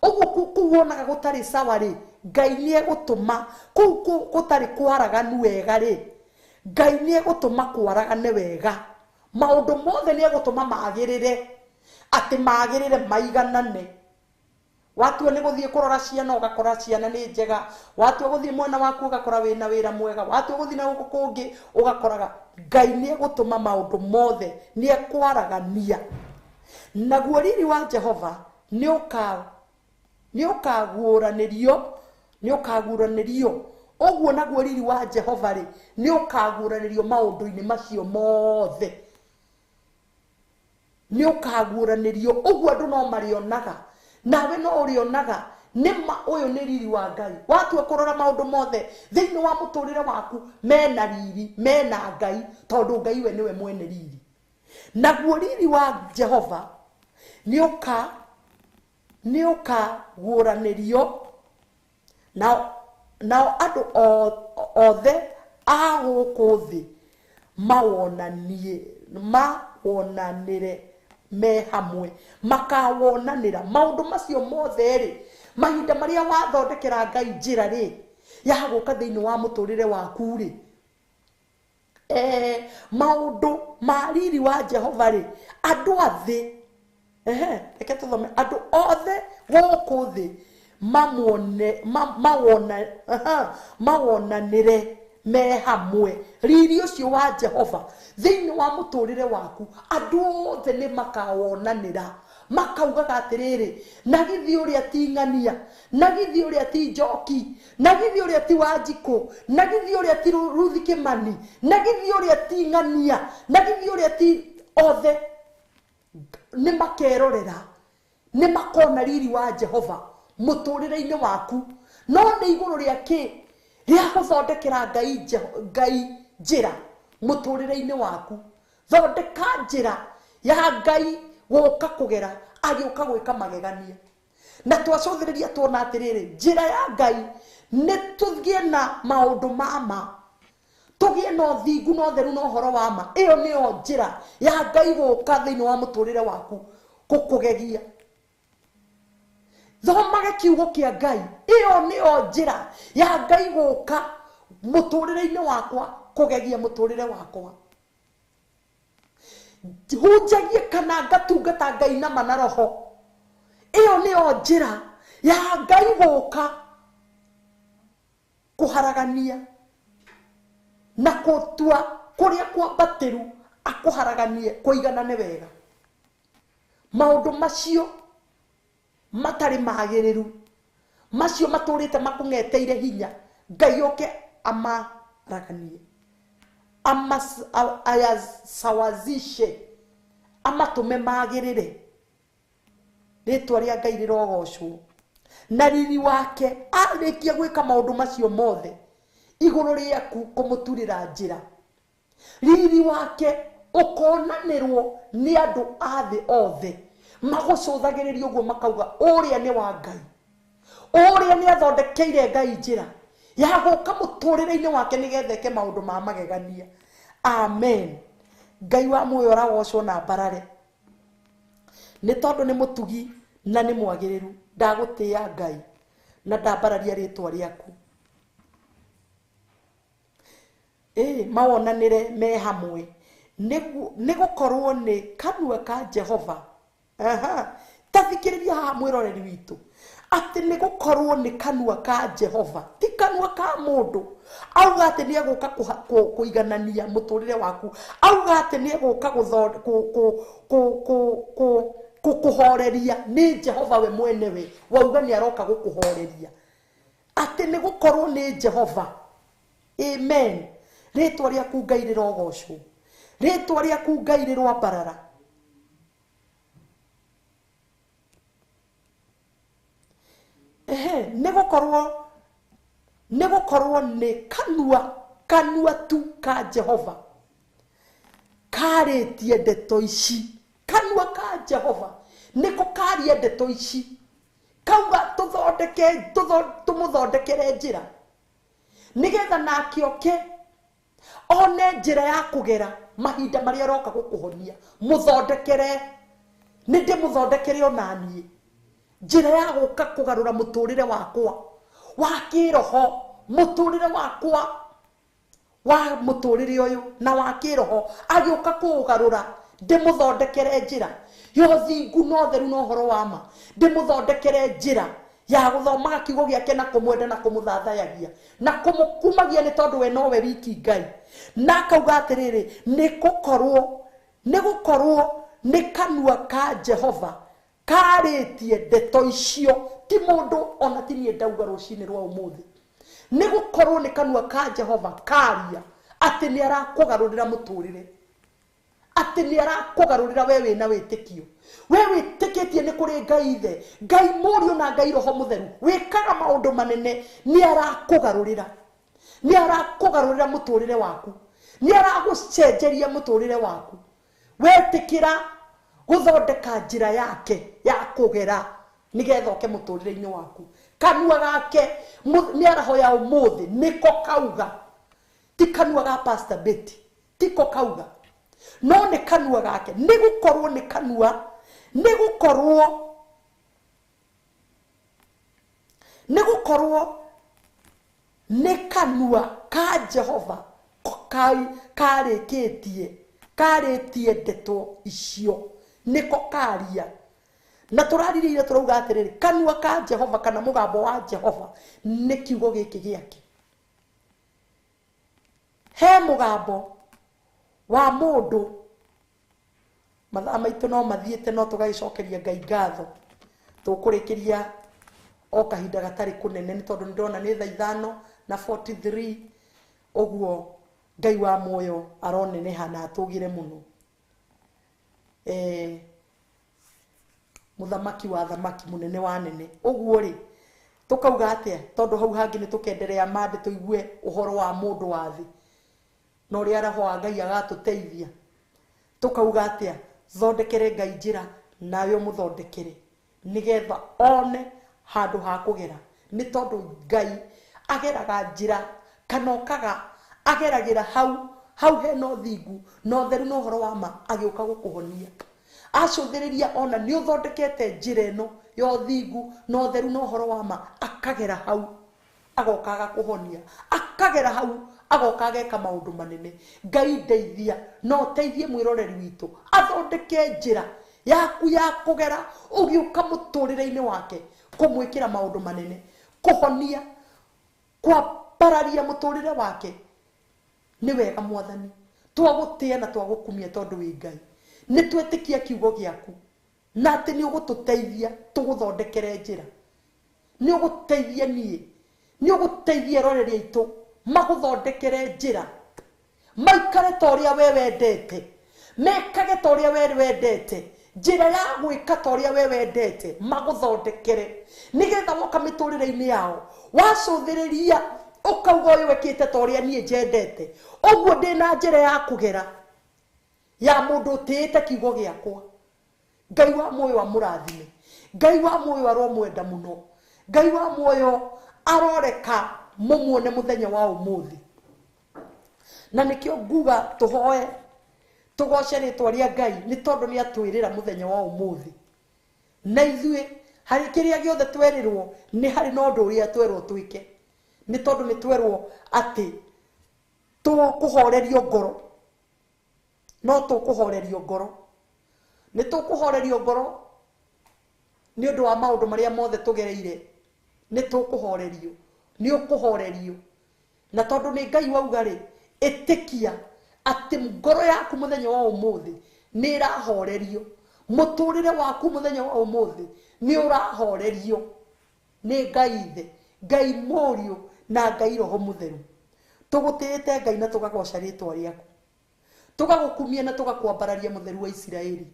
Ũguo kũu wonaga gũtarĩ sawa rĩ, Ngai nĩegũtũma kũu gũtarĩ kwaraganu wega rĩ, Ngai nĩegũtũma kwaragane wega. Maũndũ mothe nĩegũtũma magĩrĩre, atĩ magĩrĩre maiganane. Watua nĩ gũthiĩ kũrora ciana ũgakora ciana nĩ njega, watua gũthiĩ mwena waku ũgakora wĩna wĩra mwega, watua gũthiĩ na gũkũ kũngĩ ũgakoraga Ngai nĩegũtũma maũndũ mothe nĩekwaragania. Naguo riri wa Jehova nĩũkaguũranĩrio, nĩũkaguũranĩrio. Ũguo naguo riri wa Jehova rĩ nĩũkaguũranĩrio maũndũ-inĩ macio mothe, nĩũkaguũranĩrio. Ũguo andũ no marĩonaga, nawe no ũrĩonaga nĩma ũyũ nĩ riri wa Ngai. Watua kũrora maũndũ mothe thĩinĩ wa mũtũrĩre waku mena riri, mena Ngai, tondũ Ngai we nĩwe mwene riri. Naguo riri wa Jehova nĩũkaguũranĩrio, nao andũ othe a gũkũ thĩ mawonanĩre me hamwe, makawonanĩra maũndũ macio mothe rĩ. Mahinda marĩa wathondekera Ngai njĩra rĩ ya gũka thĩinĩ wa mũtũrĩre waku rĩ, maũndũ ma riri wa Jehova rĩ, andũ a thĩ, reke tũthome, andũ othe gũkũ thĩ mawonanĩre me hamwe. Riri ũcio wa Jehova thĩinĩ wa mũtũrĩre waku andũ othe nĩ makawonanĩra, makaugaga atĩrĩrĩ, na githĩ ũrĩa ti ng'ania, na githĩ ũrĩa ti Njoki, na githĩ ũrĩa ti Wanjikũ, na githĩ ũrĩa ti Ruthi Kĩmani, na githĩ ũrĩa ti ng'ania, na githĩ ũrĩa ti othe nĩ makerorera, nĩ makona riri wa Jehova mũtũrĩre-inĩ waku. No nĩ igũrũ rĩa kĩ? Rĩa gũthondekera Ngai njĩra mũtũrĩre-inĩ waku. Thondeka njĩra ya Ngai gũka kũgera agĩũka gwĩka magegania. Na twacũthĩrĩria tuona atĩrĩrĩ, njĩra ya Ngai nĩ tũgĩe na maũndũ ma ma, tũgĩe na ũthingu na ũtheru na ũhoro wa ma. Ĩyo nĩyo njĩra ya Ngai gũka thĩinĩ wa mũtũrĩre waku gũkũgegia. Thomage kiugo kĩa Ngai. Ĩyo nĩyo njĩra ya Ngai gũka mũtũrĩre-inĩ wakwa kũgegia mũtũrĩre wakwa. Hunjagie kana ngatungata Ngai na ma na roho. Ĩyo nĩyo njĩra ya Ngai gũka kũharagania na gũtua kũrĩa kwambatĩru, akũharaganie kũiganane wega. Maũndũ macio matarĩ magĩrĩru, macio matũrĩte makũng'eteire hinya, Ngai oke amaraganie, ayasawazishe, amatũme magĩrĩre. Rĩtwa rĩa Ngai rĩrogocwo. Na riri wake arĩkia gwĩka maũndũ macio mothe igũrũ rĩaku kũmũturĩra njĩra, riri wake ũkonanĩrwo nĩ andũ a thĩ othe, magũcũthagĩrĩria ũguo makauga ũrĩa nĩ wa Ngai, ũrĩa nĩ athondekeire Ngai njĩra ya gũka mũtũrĩre-inĩ wake nĩgetha eke maũndũ ma magegania. Amen. Ngai wa muoyo ũragocwo na mbarare, nĩ tondũ nĩ mũtugi na nĩ mwagĩrĩru. Ndagũtĩĩa Ngai na ndambararia rĩtwa rĩaku. Mawonanĩre me hamwe, nĩ gũkorwo nĩ kanua ka Jehova. Ta thikĩrĩria haha mwĩroreri witũ, atĩ nĩ gũkorwo nĩ kanua ka Jehova, ti kanua ka mũndũ. Auga atĩ nĩ egũka kũiganania mũtũrĩre waku, auga atĩ nĩ egũka gũkũhoreria. Nĩ Jehova we mwenewe wauga nĩ aroka gũkũhoreria, atĩ nĩ gũkorwo nĩ Jehova. Amen. Rĩtwa rĩaku Ngai rĩrogocwo, rĩtwa rĩaku Ngai rĩroambarara. Nĩ gũkorwo Nĩ gũkorwo nĩ kanua tu ka Jehova karĩtie ndeto ici. Kanua ka Jehova nĩko karie ndeto ici, kauga tũmũthondekere njĩra nĩgetha nake oke one njĩra ya kũgera mahinda marĩa aroka gũkũhonia. Mũthondekere, nĩ ndĩmũthondekere onaniĩ njĩra ya gũka kũgarũra mũtũrĩre wakwa wa kĩroho, mũtũrĩre wakwa wa mũtũrĩre ũyũ na wa kĩroho, agĩũka kũũgarũra ndĩmũthondekere njĩra ya ũthingu na ũtheru na ũhoro wa ma, ndĩmũthondekere njĩra ya gũthomaga kiugo gĩake na kũmwenda na kũmũthathayagia na kũmũkumagia nĩ tondũ we nowe wiki Ngai. Na akauga atĩrĩrĩ, nĩ gũkorwo nĩ kanua ka Jehova karĩtie ndeto icio, ti mũndũ ona ti niĩ ndauga rũcinĩ rwa ũmũthĩ. Nĩ gũkorwo nĩ kanua ka Jehova karia atĩ nĩ arakũgarũrĩra mũtũrĩre, atĩ nĩ arakũgarũrĩra we wĩna wĩtĩkio, we wĩtĩkĩtie nĩ kũrĩ Ngai Ithe, Ngai Mũriũ na Ngai Roho Mũtheru wĩkaga maũndũ manene. Nĩ arakũgarũrĩra, nĩ arakũgarũrĩra mũtũrĩre waku, nĩ aragũcenjeria mũtũrĩre waku. Wetĩkĩra gũthondeka njĩra yake ya kũgera nĩgetha oke mũtũrĩre-inĩ waku. Kanua gake mĩaraho ya ũmũthĩ nĩko kauga, ti kanua ga Pastor Betty, tiko kauga, no nĩ kanua gake. Nĩ gũkorwo nĩ kanua, nĩ gũkorwo nĩ kanua ka Jehova karĩkĩtie karĩtie ndeto icio, nĩko karia. Na tũraririire tũrauga atĩrĩrĩ, kanua ka Jehova kana mũgambo wa Jehova nĩ kiugo gĩkĩ gĩake. He mũgambo wa mũndũ, mathaa maitũ no mathiĩte, no tũgagĩcokeria Ngai ngatho. Tũkũrĩkĩria o kahinda gatarĩ kũnene nĩ tondũ nĩndona nĩ thaa 5:43 ũguo. Ngai wa muoyo aroneneha na atũgĩre mũno. Mũthamaki wa thamaki, mũnene wa nene. Ũguo rĩ, tũkauga atĩa? Tondũ hau hangĩ nĩ tũkenderea mande tũigue ũhoro wa mũndũ wa thĩ na ũrĩa Roho wa Ngai agatũteithia. Tũkauga atĩa? Thondekere Ngai njĩra nawe ũmũthondekere nĩgetha one handũ ha kũgera, nĩ tondũ Ngai ageraga njĩra kana okaga ageragĩra hau hau hena ũthingu na ũtheru na ũhoro wa ma agĩũka gũkũhonia. Acũthĩrĩria ona nĩ ũthondekete njĩra ĩno ya ũthingu na ũtheru na ũhoro wa ma, akagera hau agoka agakũhonia, akagera hau agoka ageka maũndũ manene. Ngai ndeithia na ũteithie mwĩroreri witũ athondeke njĩra yaku ya kũgera ũgĩũka mũtũrĩre-inĩ wake, kũmwĩkĩra maũndũ manene, kũhonia, kwambararia mũtũrĩre wake. Nĩ wega Mwathani, twagũtĩĩa na twagũkumia tondũ wĩ Ngai. Nĩ twetĩkia kiugo gĩaku na atĩ nĩ ũgũtũteithia tũgũthondekere njĩra, nĩ ũgũteithia niĩ, nĩ ũgũteithia eroreri aitũ magũthondekere njĩra, maikare ta ũrĩa we wendete, mekage ta ũrĩa we wendete, njĩra ya gwĩka ta ũrĩa we wendete magũthondekere, nĩgetha woka mĩtũrĩre-inĩ yao wacũthĩrĩria ũkauga ũyũ wekĩte ta ũrĩa niĩ njendete, ũguo ndĩna njĩra ya kũgera ya mũndũ ũtĩĩte kiugo gĩakwa. Ngai wa muoyo amũrathime, Ngai wa muoyo aromwenda mũno, Ngai wa muoyo aroreka mũmuone mũthenya wa ũmũthĩ. Na nĩkĩo nguga tũhoe tũgoce rĩtwa rĩa Ngai nĩ tondũ nĩ atwĩrĩra mũthenya wa ũmũthĩ. Na ithuĩ harĩ kĩrĩa gĩothe twerĩrwo nĩ harĩ na ũndũ ũrĩa twerwo twĩke, nĩ tondũ nĩ twerwo atĩ tũkũhorerio ngoro, no tũkũhorerio ngoro, nĩ tũkũhorerio ngoro nĩ ũndũ wa maũndũ marĩa mothe tũgereire, nĩ tũkũhorerio, nĩ ũkũhorerio. Na tondũ nĩ Ngai wauga rĩ, ĩtĩkia atĩ ngoro yaku mũthenya wa ũmũthĩ nĩ ĩrahorerio, mũtũrĩre waku mũthenya wa ũmũthĩ nĩ ũrahorerio nĩ Ngai Ithe, Ngai Mũriũ na Ngai Roho Mũtheru. Tũgũtĩĩte Ngai na tũgagoca rĩtwa rĩaku, tũgagũkumia na tũgakwambararia Mũtheru wa Isiraeli.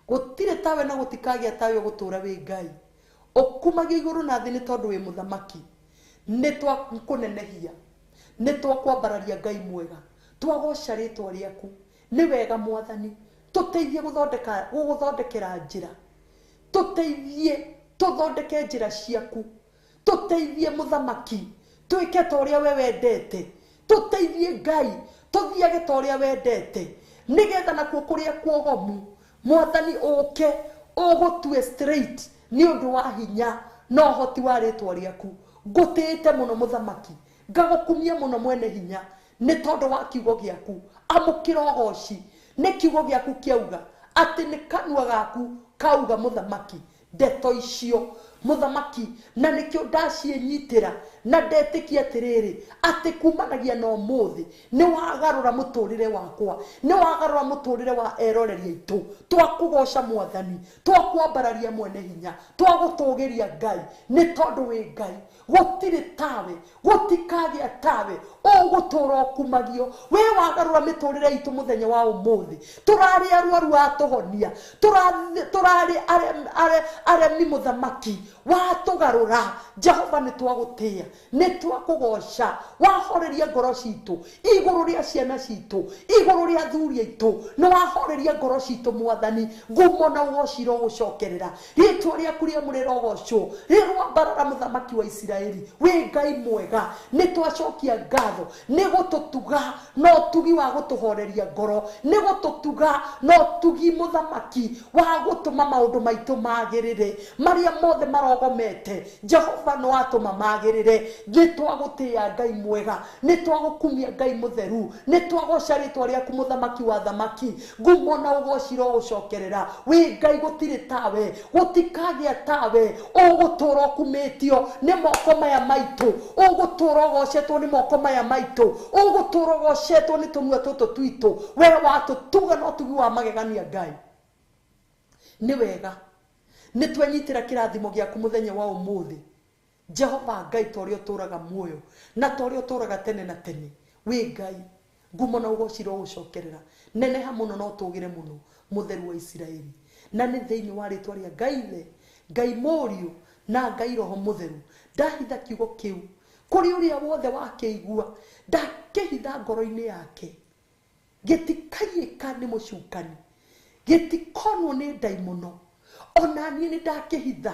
Gũtirĩ tawe na gũtikagĩa tawe ũgũtũũra wĩ Ngai. Ũkumagio igũrũ na thĩ nĩ tondũ wĩ mũthamaki. Nĩ twakũnenehia, nĩ twakwambararia Ngai mwega, twagoca rĩtwa rĩaku. Nĩ wega Mwathani, tũteithie gũgũthondekera njĩra, tũteithie tũthondeke njĩra ciaku, tũteithie Mũthamaki twĩke ta ũrĩa we wendete, tũteithie Ngai tũthiage ta ũrĩa wendete, nĩgetha nakuo kũrĩa kuogomu Mwathani ũke ũgũtue straight nĩ ũndũ wa hinya na ũhoti wa rĩtwa rĩaku. Ngũtĩĩte mũno Mũthamaki, ngagũkumia mũno mwene hinya nĩ tondũ wa kiugo gĩaku. Amũkĩra ũgoci, nĩ kiugo gĩaku kĩauga atĩ nĩ kanua gaku kauga Mũthamaki ndeto icio Mũthamaki, na nĩkĩo ndaciĩnyitĩra na ndetĩkia atĩrĩrĩ atĩ kumanagia na ũmũthĩ nĩ wagarũra mũtũrĩre wakwa, nĩ wagarũra mũtũrĩre wa eroreri aitũ. Twakũgoca Mwathani, twakwambararia mwene hinya, twagũtũgĩria Ngai nĩ tondũ wĩ Ngai, gũtirĩ tawe, gũtikagĩa tawe, ũgũtũra ũkumagio. We wagarũra mĩtũrĩre itũ mũthenya wa ũmũthĩ, tũrarĩ arwaru atũhonia, tũrarĩ aremi Mũthamaki watũgarũra. Jehova nĩ twagũtĩĩa, nĩ twakũgoca, wahoreria ngoro citũ igũrũ rĩa ciana citũ, igũrũ rĩa athuri aitũ, nĩ wahoreria ngoro citũ Mwathani. Ngumo na ũgoci irogũcokerera, rĩtwa rĩaku rĩamũre rĩrogocwo, rĩrwambarara Mũthamaki wa Isiraeli. Wĩ Ngai mwega, nĩ twacokia ngatho nĩ gũtũtuga na ũtugi wa gũtũhoreria ngoro, nĩ gũtũtuga na ũtugi Mũthamaki wa gũtũma maũndũ maitũ magĩrĩre, marĩa mothe marogomete Jehova nĩ watũma magĩrĩre. Nĩ twagũtĩĩa Ngai mwega, nĩ twagũkumia Ngai mũtheru, nĩ twagoca rĩtwa rĩaku Mũthamaki wa thamaki. Ngumo na ũgoci irogũcokerera, wĩ Ngai gũtirĩ tawe, gũtikagĩa tawe, ũgũtũra ũkumĩtio nĩ moko maya maitũ, ũgũtũra ũgocetwo nĩ moko maya maitũ, ũgũtũra ũgocetwo nĩ tũnua tũtũ twitũ. We watũtuga na ũtugi wa magegania Ngai. Nĩ wega nĩ twenyitĩra kĩrathimo gĩaku mũthenya wa ũmũthĩ Jehova Ngai, ta ũrĩa ũtũraga muoyo na ta ũrĩa ũtũraga tene na tene. Wĩ Ngai, ngumo na ũgoci irogũcokerera, neneha mũno na ũtũgĩre mũno Mũtheru wa Isiraeli. Na nĩ thĩinĩ wa rĩtwa rĩa Ngai Ithe, Ngai Mũriũ na Ngai Roho Mũtheru, ndahitha kiugo kĩu kũrĩ ũrĩa wothe wakĩigua, ndakĩhitha ngoro-inĩ yake, gĩtikaiyĩka nĩ mũcukani, gĩtikonwo nĩ ndaimono. Ona niĩ nĩ ndakĩhitha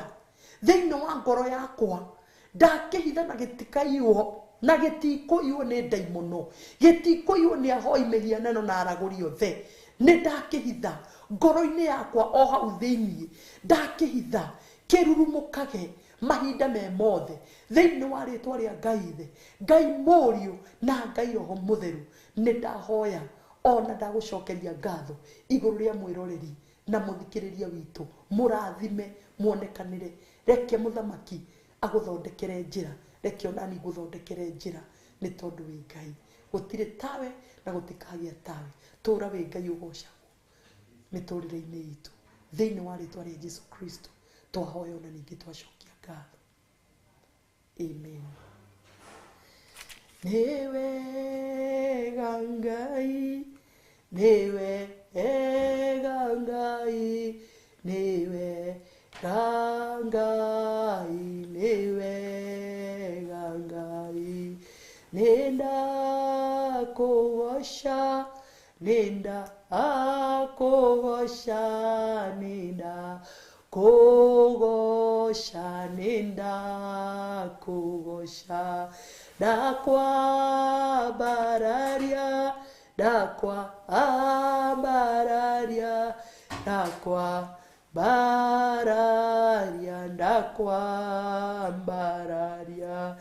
thĩinĩ wa ngoro yakwa, ndakĩhitha na gĩtikaiywo, na gĩtikũiywo nĩ ndaimono, gĩtikũiywo nĩ ahoi mĩhianano na aragũri othe. Nĩ ndakĩhitha ngoro-inĩ yakwa o hau thĩinĩ, ndakĩhitha kĩrurumũkage mahinda me mothe thĩinĩ wa rĩtwa rĩa Ngai Ithe, Ngai Mũriũ na Ngai Roho Mũtheru. Nĩ ndahoya ona ndagũcokeria ngatho igũrũ rĩa mwĩroreri na mũthikĩrĩria witũ, mũrathime muonekanĩre, reke Mũthamaki agũthondekere njĩra, reke onani ngũthondekere njĩra, nĩ tondũ wĩ Ngai, gũtirĩ tawe na gũtikagĩa tawe. Tũra wĩ Ngai ũgocagwo mĩtũrĩre-inĩ itũ thĩinĩ wa rĩtwa rĩa Jesu Kristo twahoya ona ningĩ twacokia ngatho. Amen. Nĩ wega Ngai, nĩ wega Ngai, nĩ wega Ngai, nĩ wega Ngai, nĩ ndakũgoca, nĩ ndakũgoca, nĩ ndakũgoca, nĩ ndakũgoca, ndakwambararia, ndakwambararia, ndakwambararia, ndakwambararia,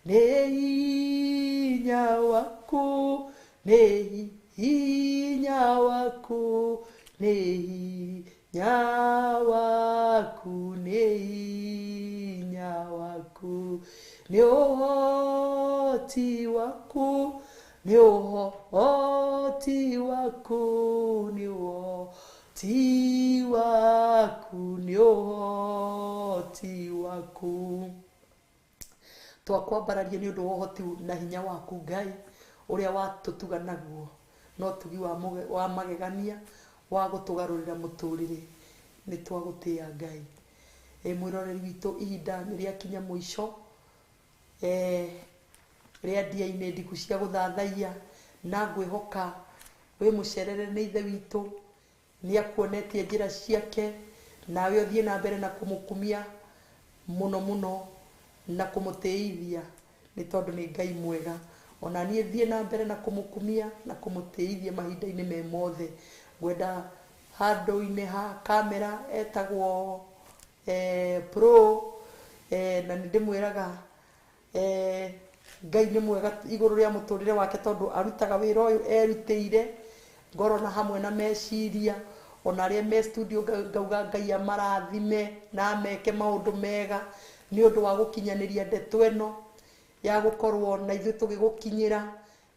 nĩ hinya waku, nĩ hinya waku, nĩ hinya waku, nĩ hinya waku, nĩ ũhoti waku, nĩ ũhoti waku, nĩ ũhoti waku, nĩ ũhoti waku. Twakwambararia nĩ ũndũ wa ũhoti na hinya waku Ngai, ũrĩa watũtuga naguo no tugi wa magegania wa gũtũgarũrĩra mũtũrĩre. Nĩ twagũtĩĩa Ngai. Mwĩroreri witũ, ihinda nĩ rĩakinya mũico. Rĩa ndia-inĩ ndiku cia gũthathaiya na ngwĩhoka wĩ mũcerere nĩ ithe witũ nĩ akuonetie njĩra ciake nawe ũthiĩ na mbere na kũmũkumia mũno mũno na kũmũtĩithia nĩ tondũ nĩ Ngai mwega. Ona niĩ thiĩ na mbere na kũmũkumia na kũmũtĩithia mahinda-inĩ me mothe. Ngwenda handũ-inĩ ha kamera etagwo pro na nĩ ndĩmwĩraga Ngai nĩ mwega igũrũ rĩa mũtũrĩre wake tondũ arutaga wĩra ũyũ erutĩire ngoro na hamwe na meciria ona arĩa me studio ngauga Ngai amarathime na ameke maũndũ mega nĩ ũndũ wa gũkinyanĩria ndeto ĩno ya gũkorwo na ithuĩ tũgĩgũkinyĩra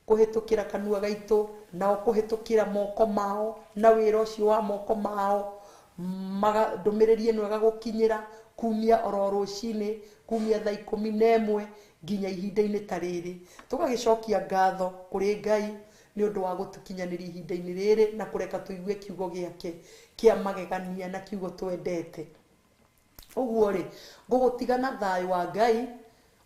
kũhĩtũkĩra kanua gaitũ nao kũhĩtũkĩra moko mao na wĩra ũcio wa moko mao ndũmĩrĩri ĩno ĩgagũkinyĩra kumia oro rũcinĩ kumia thaa 11 nginya ihinda-inĩ ta rĩrĩ. Tũgagĩcokia ngatho kũrĩ Ngai nĩ ũndũ wa gũtũkinyanĩria ihinda-inĩ rĩrĩ na kũreka tũigue kiugo gĩake kĩa magegania na kiugo twendete. Ũguo rĩ, ngũgũtiga na thayũ wa Ngai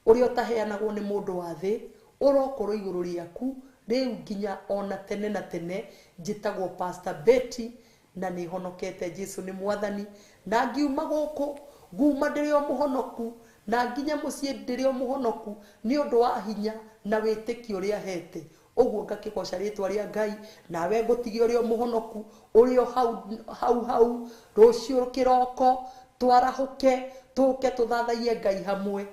ũrĩa ũtaheanagwo nĩ mũndũ wa thĩ ũrokorwo igũrũ rĩaku rĩu nginya ona tene na tene. Njĩtagwo Pastor Betty na nĩ honokete. Jesu nĩ mwathani na ngiuma gũkũ nguma ndĩrĩ o mũhonoku na nginya mũciĩ ndĩrĩ o mũhonoku nĩ ũndũ wa hinya na wĩtĩkio ũrĩa ahete. Ũguo ngakĩgoca rĩtwa rĩa Ngai nawe ngũtige ũrĩ o mũhonoku ũrĩ o hau hau hau rũciũ kĩroko twarahũke tũke tũthathaiye Ngai hamwe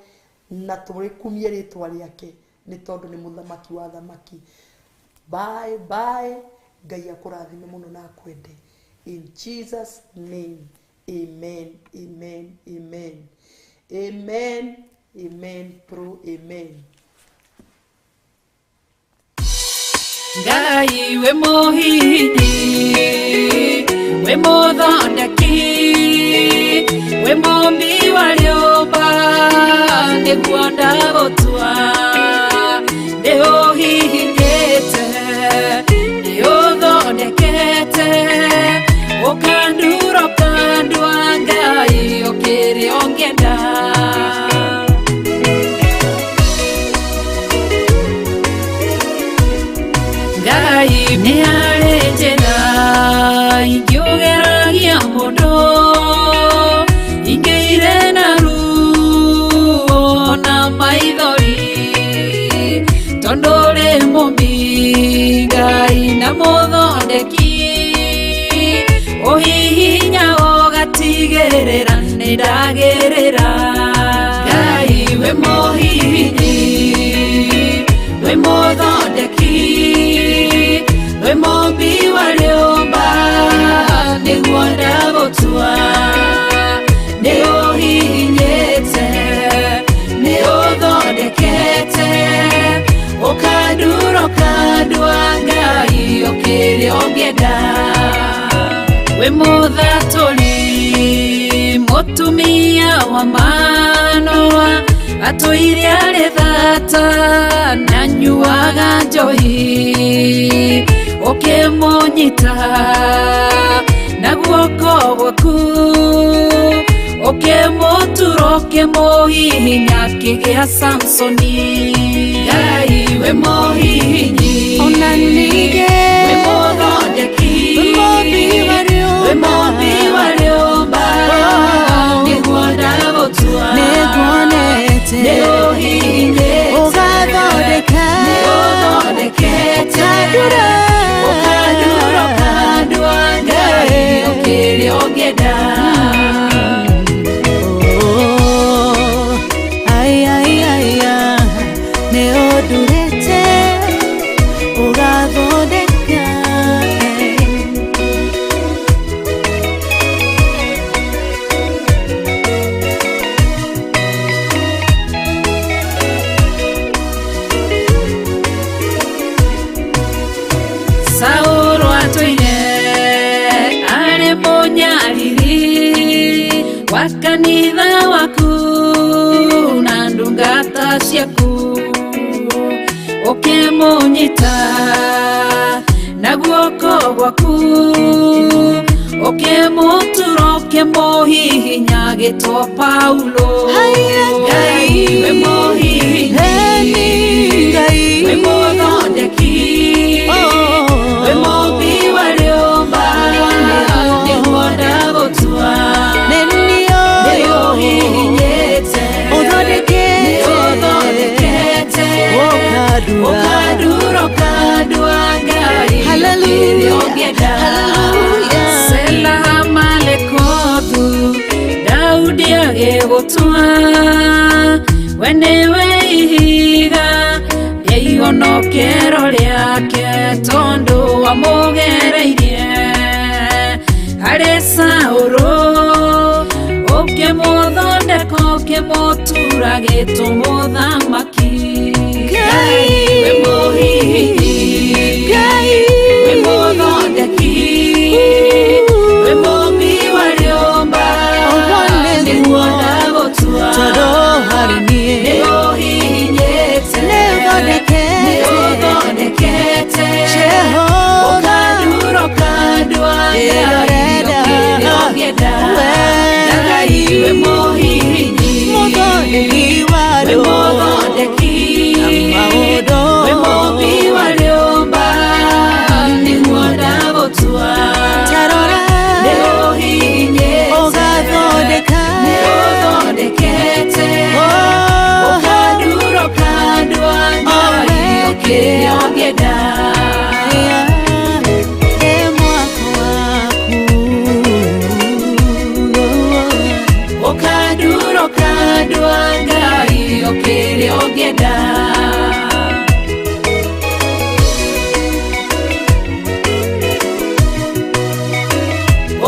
na tũrĩkumie rĩtwa rĩake nĩ tondũ nĩ mũthamaki wa thamaki. Bye bye. Ngai akũrathime mũno na akwende. In Jesus name, amen, amen, amen, amen, amen, pro amen. Ngai we mũhihinyi we mũthondeki we mũmbi wa rĩũmba nĩguo ndagũtua nĩũhihinyĩte nĩũthondekete ũkandura ũkandua Ngai ũkĩrĩ ũngĩenda. Ngai nĩ harĩ njĩra ingĩũgeragia mũndũ ingĩire na ruo na maithori tondũ ũrĩ mũmbi Ngai na mũthondeki ũhihinya ũgatigĩrĩra nĩ ndagĩrĩra. Ngai we mũhihinyi we mũthondeki we mũmbi wa rĩũmba nĩguo ndagũtua nĩũhihinyĩte nĩũthondekete ũkandura ũkandua Ngai ũkĩrĩ ũngĩenda. We mũthatũri mũtumia wa Manoa atũire arĩ thata na nyuaga njohi ũkĩmũnyita na guoko gwaku ũkĩmũtura ũkĩmũhihinya akĩgĩa Samsoni. Ngai we mũhihinyi Ona ningĩ we mũthondeki we mũmbi wa we rĩũmba mũmbi wa rĩũmba nĩguo ndagũtua nĩnguonete nĩũhihinyĩte ũgathondeka nĩũthondekete ũkandura ũkandura ũkandua Ngai ũkĩrĩ ũngĩenda. Oh, ai, ai, ai, ah, nĩũndurĩte ũgathondeka. Saũlũ atũire arĩ mũnyariri wa kanitha waku na ndungata ciaku ũkĩmũnyita na guoko gwaku ũkĩmũtura. Ũkĩmũhihinya agĩtwo Paulo. Haiya Ngai wĩ mũhihinyi, Eni Ngai wĩ mũthondeki, wĩ mũmbi wa rĩũmba, nĩguo ndagũtua. Nĩniĩ Nĩũhihinyĩte, Ũthondekete. nĩũthondekete, Ũkandua. ũkandura, ũkandua Ngai, Hallelujah. kĩrĩa ũngĩenda. Hallelujah. Sela Malekothu, Daudi agĩgũtua, we nĩwe ihiga rĩa ihonokero rĩake, tondũ wamũgereirie harĩ Saũlũ, ũkĩmũthondeka, ũkĩmũtura gĩtũmũthamaki. Ngai. Wĩ mũhihinyi, Ngai wĩ mũthondeki, wĩ mũmbi wa rĩũmba, Ũguo nĩguo. nĩguo ndagũtua. Tondũ harĩ niĩ Nĩũhihinyĩte, Nĩũthondekete. nĩũthondekete, Jehova. ũkandura, ũkandua Ngai, Ĩrorenda. kĩrĩa ũngĩenda. Wee. Ngai wĩ mũhihinyi, Mũthondeki wa wĩ andũ. mũthondeki, Maũndũ. wĩ mũmbi wa rĩũmba, nĩguo ndagũtua. Tarora. Nĩũhihinyĩte, Ũgathondeka. nĩũthondekete, Oh. ũkandura, ũkandua Ngai, Oh, kĩrĩa ũngĩenda. Ĩ mwako waku. Ũkandura, ũkandua Ngai, kĩrĩa ũngĩenda.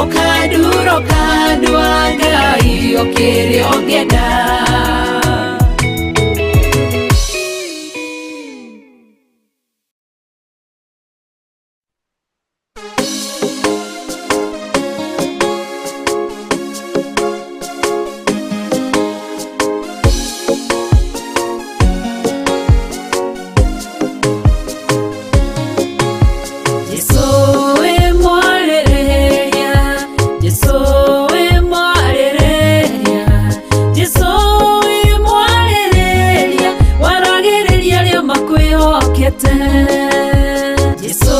Ũkandura, ũkandua Ngai, kĩrĩa ũngĩenda. Jesũ wĩ mwarĩrĩria, Jesũ wĩ mwarĩrĩria, Jesũ wĩ mwarĩrĩria, waragĩrĩria arĩa makwĩhokete. Jesũ